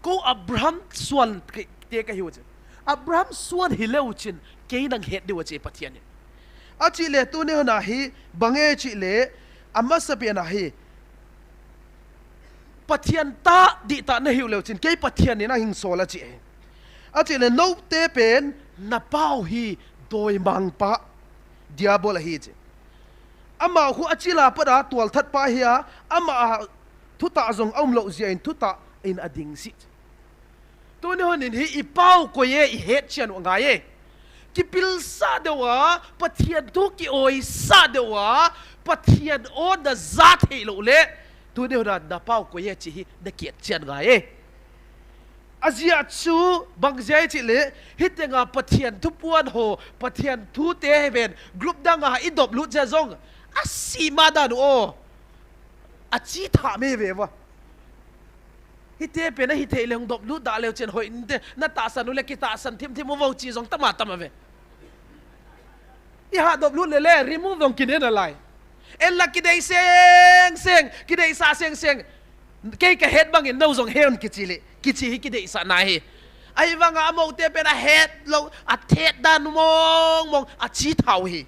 Ko Abraham suan ke, te kahi u chin. Abraham suan hileu chin, kei nang het diu achi Pathen in. Achi le tuni huna hi, bang e chih le, amasa pen a hi. Pathen tah dihtah nahiu leu chin, kei Pathen in ahing sol achi. Achi le noute pen, napa u hi doimang pa, Diabol ahi chi. Ama khu achila pat a tualthat pa hi a, ama a thutah jong aum lou jia in thutah in ading si. Tuni hun in hi i pau koi e i het chian u ngai e. Kipilsah deu a, Pathen thu kioisah deu a, Pathen aw na ja thei lou le. Tuni hun a na pau koi e chi hi na kiat chian ngai e. Ajia chu bang jia i chi le, hitenga Pathen thupuan ho, Pathen thute heven, group dang a i dop lut jia jong, a sima dan u aw. A chi tha me ve va. Hite pen a hi thei le hung dop lut da leu chen hoi inte, na tahsan u le kitahsan thim thim u vo chi jong tama tama ve. I ha dop lut le le, remove jong kine na lai. En la kidei seng seng, kidei sa seng seng. Kei ka het bangin nou jong he un kichi le, kichi hi kidei sa na hi. Ahi vanga a moute pen a het lou, a thet dan mong mong, a chi thau hi.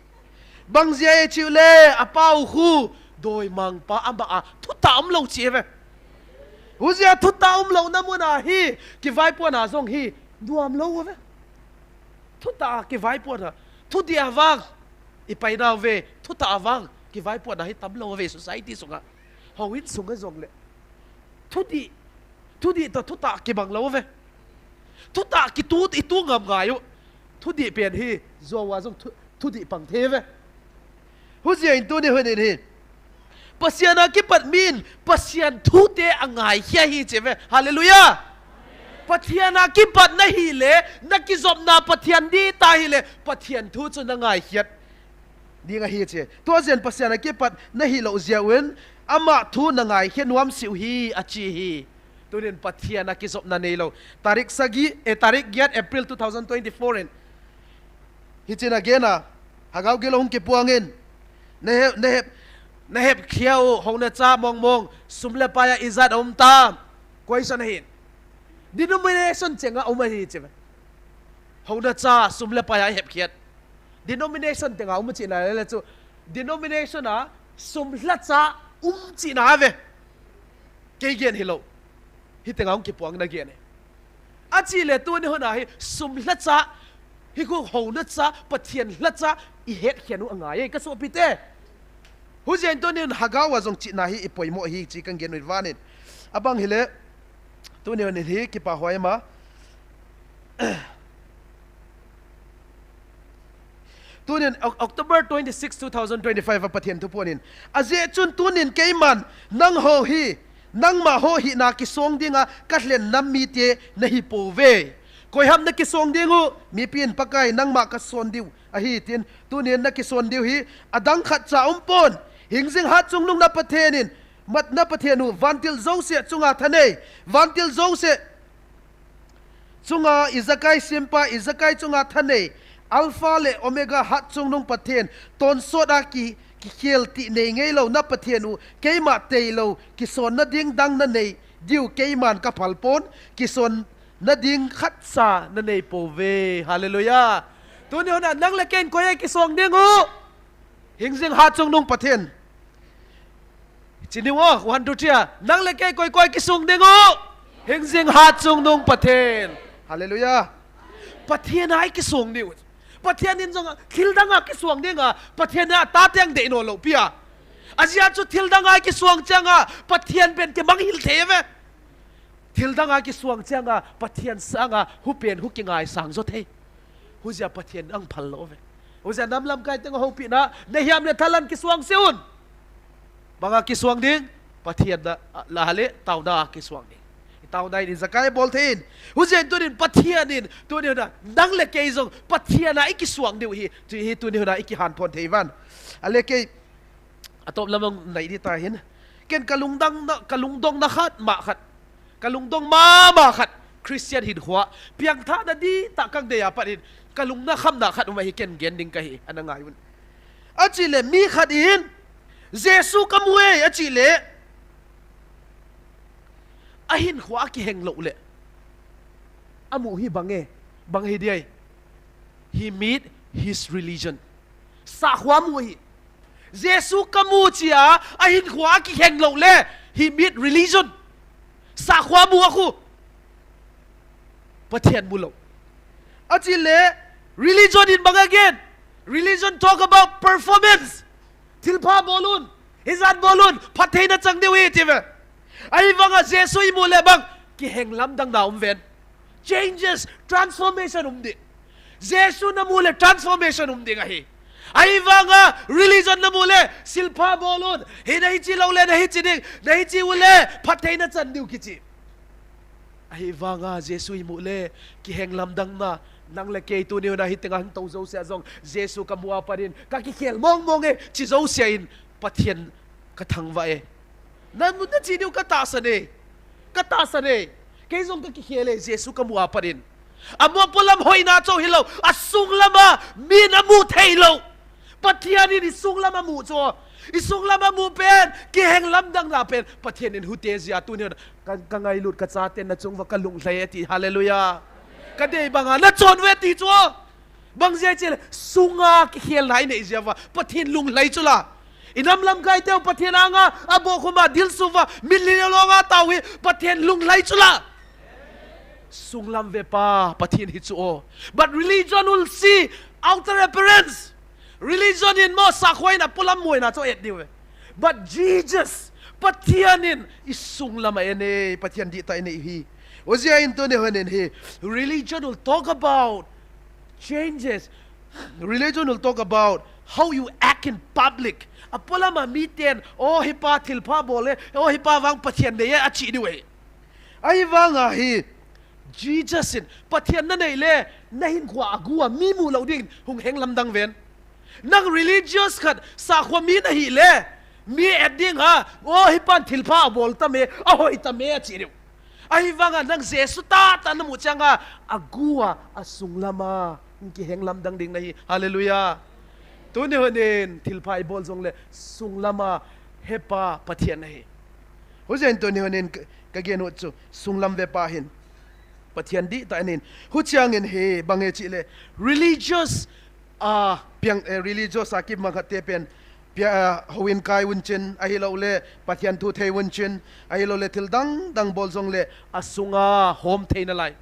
Bang jia e chiu le, a pau khu, doi mang pa ama a, thuta um lou chi ve. Hujia thuta um lou na mun a hi, kivaipuan a jong hi, nuam lou ve. Thuta kivaipuan a, thudih a vang, i pai nau ve, thuta a vang, kivaipuan a hi tam lou ve, society sunga. Houin sunga jong le. Thudih, thudih toh thuta kibang lou ve. Thuta kitu, i tu ngam ngai u. Thudih pen hi, jou a jong thu, thudih pang thei ve. Hujia in tuni hun in hi. Pasian a kipat min Pasian thute angai khia hi che ve. Hallelujah. Pathian a kipat nahile, nakijopna Pathian dih ta hile, Pathian thu chu nangai khiat ding ahi che. Tua jeh in Pasian a kipat nahilou jeh un, ama thu nangai khia nuam sih u hi, achi hi. Tunin Pathian a kijopna neilou. Tarik sagi, eh, tarik giat April two thousand twenty-four in. Hichea gena, Hagao gilou hung kipuangin. Nahep, nahep, nahep khia u, houna cha mong mong, sum le pai a ijat a um tam. Question ahin. Denomination chenga um ahi che. Houna cha, sum le pai a hep khiat. Denomination tenga um china le chu. Denomination a, sum lha cha um china ve. Kei gen hilou. Hi tenga hung kipuang na gen e. Achi le tuni huna hi sum lha cha, hi khu houna cha, Pathian lha cha, i het khian u angai e, ka sopite. Hujeh in tunin Hagao a jong china hi i poimo hi chi kan gen u vanin. Abang hile, tuni huna hi kipa huai ma. Tunin, Oc-, October twenty-six, two thousand twenty-five a Pathian thuphon in. Ajeh chun tunin keiman, nangho hi, nangma ho hina kisong dinga, kalhen nam mite nahi pouve. Koiham nakisong ding u, mipi in Pakai, nangma kason diu ahi tin, tunin nakisong diu hi, adang khat cha um pon, hingjing hat chungnung na Pathen in, mat na Pathen u, vantil jouse chunga thanei, vantil jouse chunga ijakai sempa, ijakai chunga thanei, Alpha le Omega hat chungnung Pathen, tonsot a ki, kikhel ti nei ngeilou na Pathen u, keima teilou, kisonna ding dang nanei diu keiman kaphal pon, kisonna ding khat cha nanei pouve. Hallelujah. Tuni huna nang le kei in koi a kisong ding u. Hingjing hat chungnung Pathen. Chi ding u, one, two, three a. Nang le kei koi koi kisong ding u. Hingjing hat chungnung Pathen. Hallelujah. Pathen a i kisong diu. Pathen in jong thil dang a kisong dinga, Pathen a tate ang dei no lou pi a. Ajeh chu thil dang a i kisong chang a, Pathen pen kimang hil thei ve. Thil dang a kisong chang a, Pathen sang a, hu pen hu kingai sang jo thei. Hujeh a Pathen ang phal lou ve. Hujeh a nam lamkai teng a houpina, nahiam le thalan kisong se un. Bang a kisong ding, Pathen na, la le, taona a kisong ding. I taona in ijakai bol thei in. Hujeh in tunin Pathen in, tunin na, nang le kei jong, Pathen a i kisong diu hi, tu hi tunin na i kihan thon thei van. Ale kei, atop lam ang nai di ta hin. Ken ka lungdang na, ka lungdong na khat, ma khat. Ka lungdong mama khat, Christian hinkho a, piangthah na di ta kang dei a pat hin, ka lungna khamna khat um ahi ken gen ding ka hi, ana ngai un. Achi le mi khat in, Jesu ka mu e, achi le, ahinkho a kiheng lou le. Amu hi bang e, bang hi di ai. He meet his religion. Sakhoa mu hi. Jesu ka mu chia, ahinkho a kiheng lou le. He meet religion. Sakhoa mu a khu. Pathen mu lou. Achi le, religion in bang again. Religion talk about performance. Thilpha bol un. Hijat bol un. Phattheina chang diu hi ti ve. Ahivanga Jesu i mu le bang. Kiheng lamdang na um ven. Changes, transformation um di. Jesu na mu le transformation um ding ahi. Ahivanga religion na mu le, silpha bol un, hi na hi chi lou le, na hi chi ding, na hi chi u le, phattheina chan diu kichi. Ahivanga Jesu i mu le, kiheng lamdang na, nang le kei tuni na hi tenga hung tou jouse a jong, Jesu ka mu a pat in, ka kikhel mong mong e, chi jouse in, Pathen ka thangvah e. Na, na chi diu ka tahsan e. Ka tahsan e. Kei jong ka kikhel e, Jesu ka mu a pat in. Amu a polam hoina chu hilou. Asung lama, min amu thei lou. Pathen in i sung lama mu chu. I sung lama mu pen, kiheng lamdang na pen. Pathen in hute jia tuni ka, ka ngailut ka chaten na chung uva ka lunglhai e ti. Hallelujah. Ka dei banga na chon ve ti chu. Bang jia chile, sunga kikhelna i nei jia uva, Pathen lunglhai chu la. I nam lamkai teu Pathen anga, abohkhuma dilsu uva, min lilou longa tao hi, Pathen lunglhai chu la. Sunglam ve pa, Pathen hi chu o. But religion will see outer appearance. Religion in mo sakhoina, polam muina chu et diu ve. But Jesus, Pathen in i sunglam a en e, Pathen dihtah i nei hi. Ojia in tuni hun in hi, religion will talk about changes. Religion will talk about how you act. in public. Apolam a miten, o hipa thilpha bol e, o hipa vang Pathen nei e, achi diu ahi. Ahivanga hi, Jesus in, Pathen nanei le, nahinkhoa agu a mi mu lou dingin, hung heng lamdang ven. Nang religious khat, sakhoa mi nahi le, mi et ding a, o hipan thilpha abol tame, ahoi tame, achi diu. Ahivanga nang Jesu tahtah namu changa, agu a, asunglam a, hung kiheng lamdang ding nahi. Hallelujah. Tuni honin, thilpha ibol jongle, sunglam a, hepa Pathen ahi. Hujeh in tuni honin, ka, kagenu chu, sunglam vepa hin. Pathen dihtah ahin. Huchiangin hi, bang e chile, religious, a, piang, eh, religious a kimang khat te pen, pia, a, houin kai un chin, ahiloule, Pathen thu thei un chin, ahiloule, thil dang dang bol jongle, asunga hom thei nalai.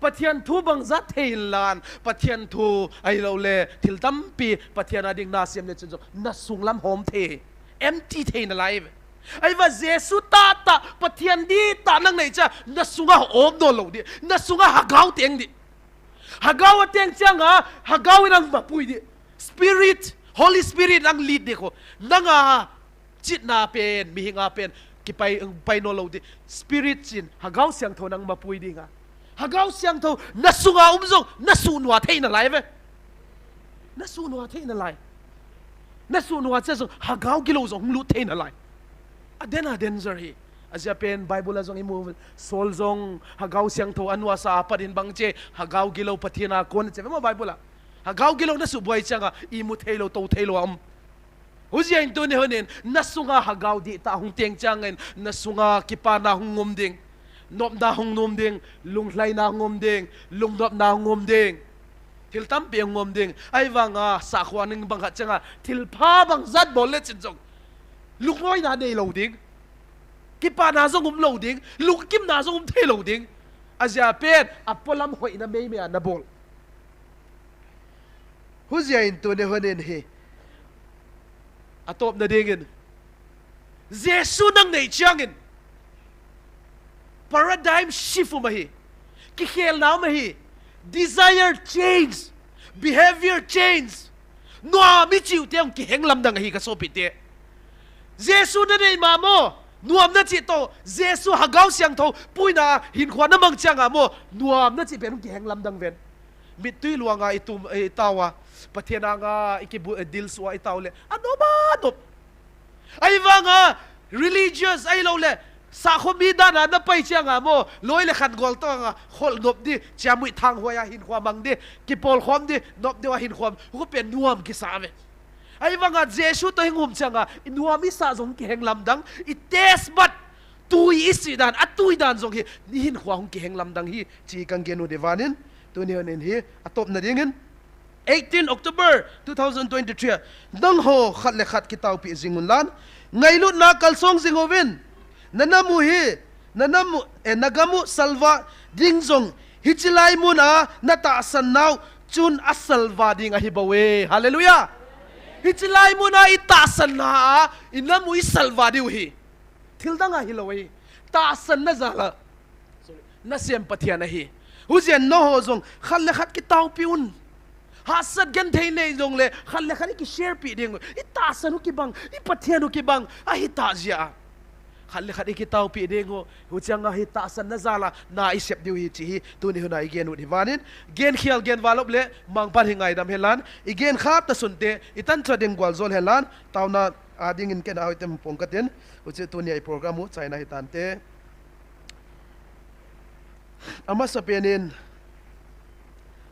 Pathen thu bangja thei inlan, Pathen thu, ahiloule, thil tampi, Pathen a ding nasem le chin jong, nasunglam hom thei, empty thei nalai. Ahiva Jesu tahtah, Pathen dihtah nang nei cha, nasunga hom no lou di, nasunga hagao teng di. Hagao ateng changa, hagao in ang mapui di. Spirit, Holy Spirit ang lead di kho. Nanga chitna pen, mihinga pen, kipai, pai no lou di. Spirit chin, hagao siangthou nang mapui dinga. Hagao siangthou, nasunga um jong, nasuhnua thei nalai ve. Nasuhnua thei nalai. Nasuhnua che jong, hagao gilou jong, hung lut thei nalai. Aden, aden danger hi. Ajeh pen Bible a jong imu, Saul jong, hagao siangthou anuasa apat in bang che, hagao gilou Pathen a kon che, vemo Bible a. Hagao gilou nasuhboi changa, imu theilou, tou theilou a um. Hujeh in tuni honin, nasunga hagao dihtah hung teng changin, nasunga kipana hung um ding. Nopna hung um ding, lunglhaina hung um ding, lungnopna hung um ding. Thil tampi hung um ding. Ahivanga, sakhoa ning bang khat changa, thilpha bang jat bol le chin jong, lungngoina nei lou ding. Kipana jong um lou ding, lungkimna jong um thei lou ding. Ajeh pen, apolam hoina meimei a nabol. Hujeh in tuni honin hi, atopna dingin, Jesu nang nei changin, paradigm shift um ahi, kikhelna um ahi, desire change, behavior change, nuam ichiu teng kiheng lamdang ahi kasopite. Jesu nanei mamo, nuam nachi to, Jesu hagao siangthou puina hinkhoa namang changa mo, nuam nachi pen kiheng lamdang ven. Mittui luanga itum, itao a, Pathen anga ikibu, idilsuh a itao le, anop anop. Ahivanga religious ahiloule, sakho mi dan a napai changa mo, loi le khan gol toh anga, kholnop di, chamui thanghoiya hinkhoa mang di, kipolkhom di, nop diu a hinkhoa, hupen nuam kisa ve. Ahivanga Jesu toh hung um changa, inuam isah jong kiheng lamdang, i taste bud, tui isih dan, atui dan jong hi, ihinkhoa hung kiheng lamdang hi, chi kangenu di vanin, tuni honin hi, atopna dingin, eighteen October two thousand twenty-three a, nangho khat le khat kitaopi jing unlan, ngailutna kalsong jing uvin, nanamu hi, nanamu, eh, nagamu salva ding jong, hiche lai muna natahsan nau chun asalva ding ahibouve. Hallelujah. Hiche lai muna itahsanna a, inamu isalva diu hi. Thil dang ahilou ahi. Tahsanna jal a nasem Pathen ahi. Hujeh in nangho jong khat le khat kitaopi un. Hahsat genthei nei jongle khat le khat ikishare pi ding u. Itahsan u kibang, iPathen u kibang, ahitah jeh a. Khat le khat ikitaopi ding u, huchang a hi tahsanna jal a na isep diu hi chi hi, tuni hun a igenu hi vanin, genkhel genvalop le mangpan hi ngaidam henlan, igen khat tasunte, itancha ding gualjol henlan, taona a dingin ken a hoitem pong katin, huchi tuni a iprogram u chaina hitante. Amasapen in,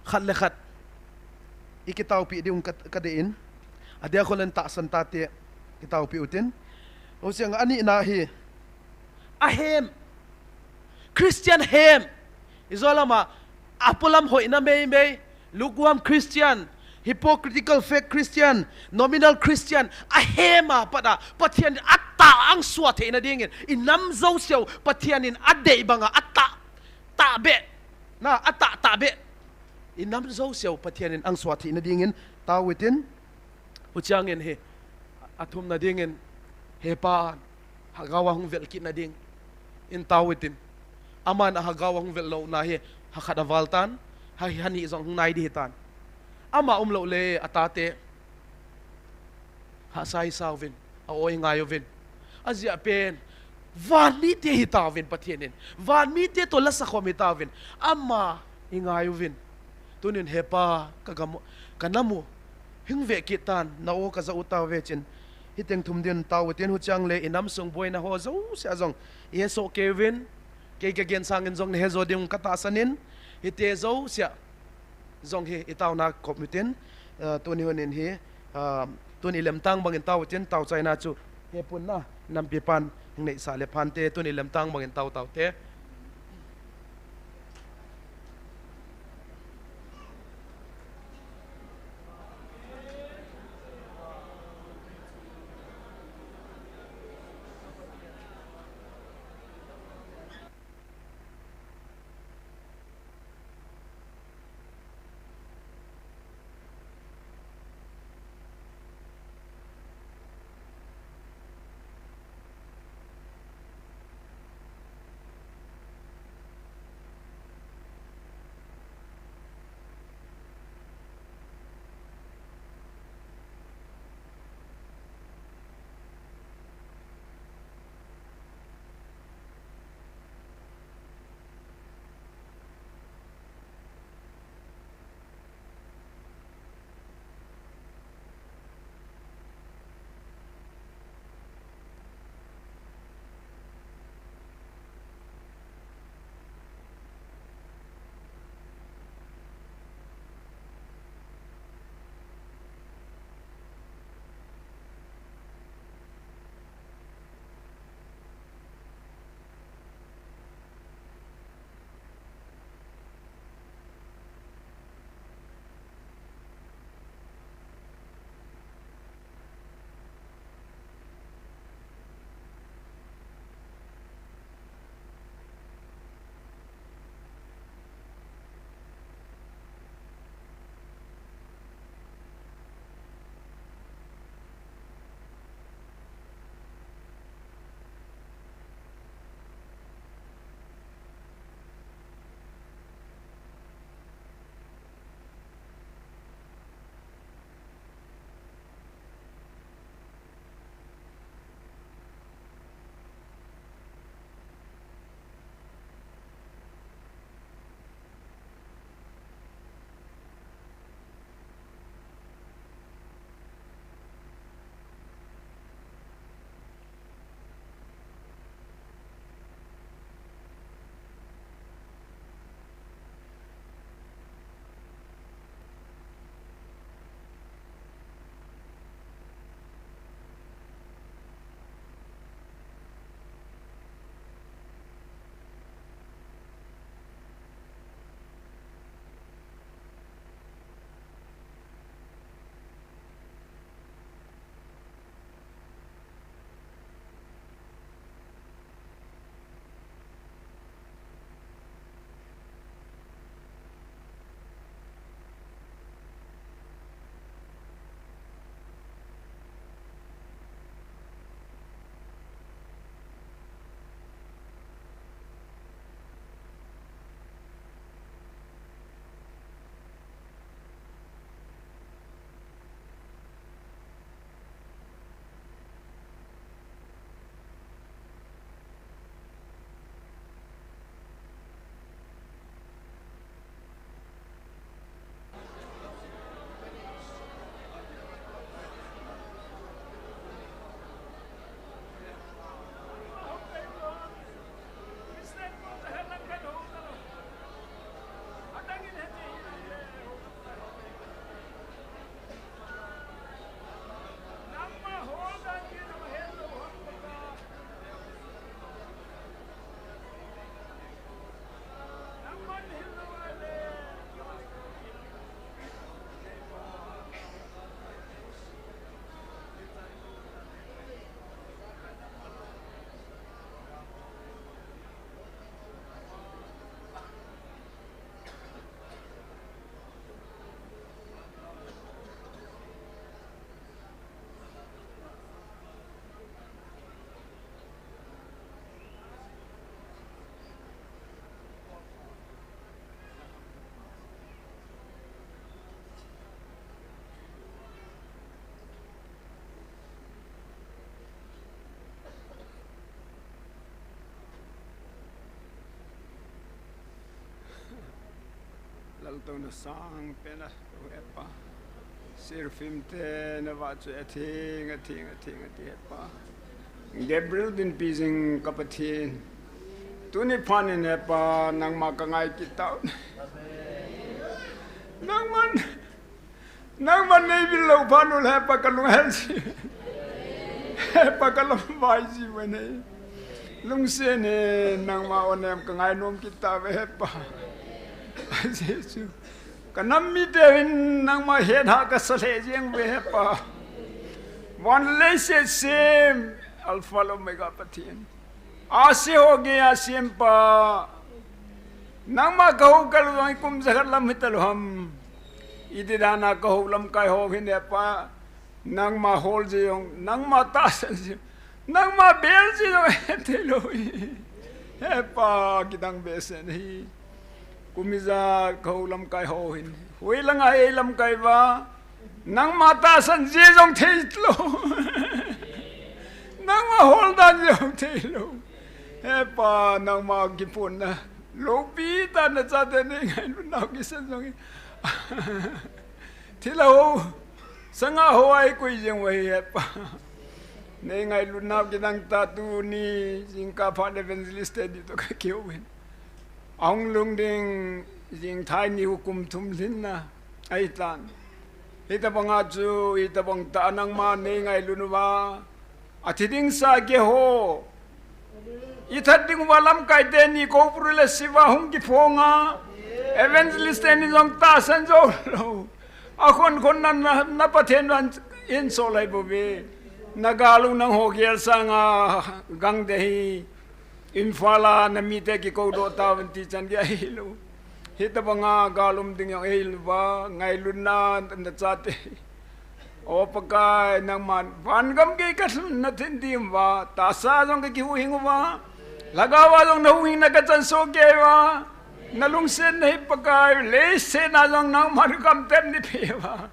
khat le khat ikitaopi ding u ka, kadei in, adeh a kholen tahsan tate kitaopi utin. Huchang a anina hi, ahem, Christian hem, ijo lama, apolam hoina meimei, lukewarm Christian, hypocritical, fake Christian, nominal Christian, ahem a pat a, Pathen in atah angsua theina dingin, inam jouseu, Pathen in adei banga atah, tahbeh, na, atah, tahbeh, inam jouseu, Pathen in angsua theina dingin, tao utin, huchangin hi, athumna dingin, hepa, hagao a hung vel kitna dingin tao utin. Aman ahagao a hung vel louna hi, hakhat aval tan, ha, hani jong hung nai di hitan. Ama umlou le atate, Ahsa isauvin, a-o ingai uvin. Ajeh pen, vanmite hitauvin Pathen in. Vanmite toh lasakhom hitauvin. Ama ingai uvin. Tunin He Pa, ka gam u, ka nam u hing ve kit tan, na-o kaja u tauve tin. Hiteng thum din tao utin, hucheng le inam sung boina ho jouse a jong ihesoh kei uvin. Kei kagen sangin jong nahe jo ding katahsan in, hite jouse a jong hi itaona khop utin, ah, tuni hun in hi, ah, tun ilemtang bangin tao utin, taochaina chu hepuna nampi pan hing neisah le phante, tun ilemtang bangin tao taute. Tuna sang pena, Hepa. Seraphim te navah chu atheng, atheng, atheng, atheng, Hepa. Gabriel dinpi jing ka Pathen. Tuni phat in Hepa, nangma ka ngai kit tau. Nangman, nangman nei vil lou phat un Hepa ka lunghel ji. Hepa ka lamvai ji uve nei. Lungset in nangma onem ka ngainom kit tauve Hepa. Jesu. Ka nam mite hin nangma hetha ka sa lheh jeng uve Hepa. Van leiset sem, Alpha le Omega Pathen. Ahsi ho geiya sempa. Nangma ka hou kal uva kum jakhat lam hita lou ham. Iti dan a ka hou lamkai ho hin Hepa. Nangma hol ji jong, nangma tahsan ji jong, nangma bel ji jong, he thei lou hi. Hepa, kidang behseh in ahi. Kum ijat ka hou lamkai ho hin. Hoilanga ei lamkai uva. Nangma tahsan ji jong thei lou. Nangma hol dan ji jong thei lou. Hepa, nangma kiphonna. Loupi tah in nachate nei ngailut nau kisan jong hi. Thilha ho, sanga ho a ikoi jeng uva hi Hepa. Nei ngailut nau kidang tah tuni, jingkah phat evangelist te ni toh ka kihou hin. Ahung lhung ding, jingthai ni kum thum lhinna, ahi tan. Hitabang a chu, hitabang tah a nangma nei ngailut uva. Athi ding sa keiho. Ithat ding uva lamkai teni Koubru le Siva hung kiphong a. Evangelist teni jong tahsan jou lou. Akhon khon na, na, na Pathen van in sol hai bou ve. Na gal u nangho gel sanga gang de hi. Imphal a na mite kikou doh tauvin ti chan gei ahi lou. Hitabang a gal um ding jong ahi lou va, ngailutna nachate. O Pakai, nangman, van gam gei ka lhun na thin dim uva, tahsa jong ka kihuhhing uva, lhagao a jong na huhhingna ka chanso kei uva, na lungsetna hi Pakai, leiset a jong nangman ka kamtepna nei pe uva,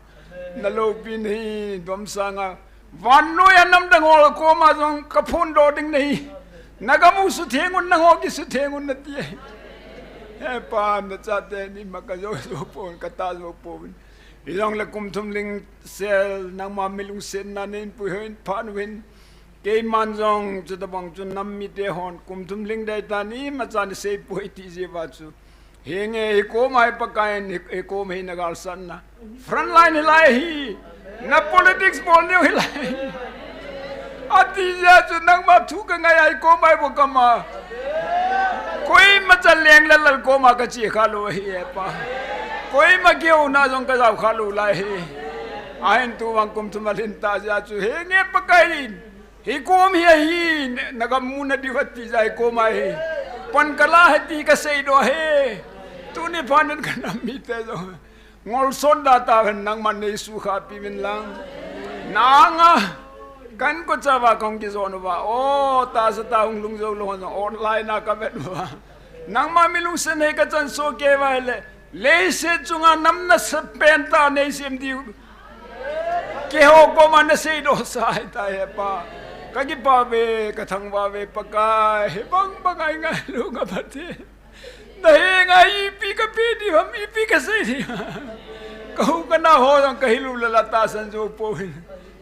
na loupina hi domsanga, vannoi a namdang ho koma jong ka phondoh ding nahi, na gam u sutheng un, nangho kisutheng un nati ahi. Hepa, nachate ni ma ka jou jou pon, ka tah jou pon. Hijongle kum thum lhing sel, nangma mi lungsetna nei pui hoi in, phat uvin. Keiman jong, chutabang chu nam mite hon, kum thum lhing dei tan imacha nei sei poi ti jeh uva chu. Henge, hi koma hi Pakai in, hi, hi koma hi na galsatna. Front line hilai hi. Na politics bol neo hilai. Ati jeh chu nangma thu ka ngai a hi koma hi bou kama. Koima cha leng le lal koma ka che kha lou ahi Hepa. Koima kihouna jong ka jao kha lou lai hi. Ahin tuvang kum thum alhin tah jeh chu henge Pakai in. Hi kom hi ahi, na gam muna diu ati jeh hi koma hi. Pan ka la ahi ti ka seidoh ahi. Tuni phat in ka nam mite jong. Ngol son da tahen nangman nei sukha pi uvin lang. Nanga. Kan ko chava kong kijon uva. O, tahsa tah hung lhung jou lou hon online a ka vet uva. Nangma mi lungset nei ka chanso kei uva ahile. Leiset chunga nam nasatah pen tah nei sem diu. Keiho koma na seidoh sa ahi tai Hepa. Ka kipah uve, ka thangvah uve Pakai. Hibang bang a i ngailu nga Pathen. Na henga ipi ka pe diu ham, ipi ka sei diu ham. Ka u ka nao ho jong ka hil u le la tahsan jou poi.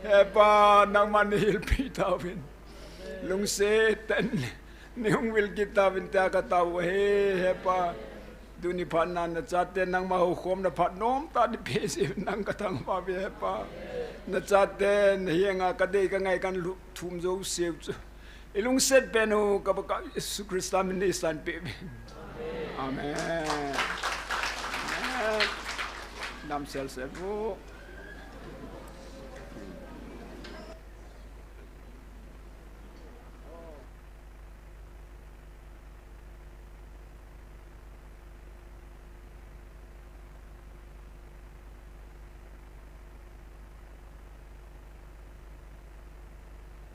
Hepa, nangman nei hilpi tauvin. Lungset tah in. Nei hung vil kit tauvin tia ka tao u ahi, Hepa. Tuni phat na nachate nangma houkhomna phat nomtah nei pe jeh un nang ka thangvah uve Hepa. Nachate na henga ka dei ka ngai kan lu thum jouse u chu. I lungset pen u ka Pakai Jesu Christa min in nei sanpeh uvin. Amen. Amen. Damsel sel u.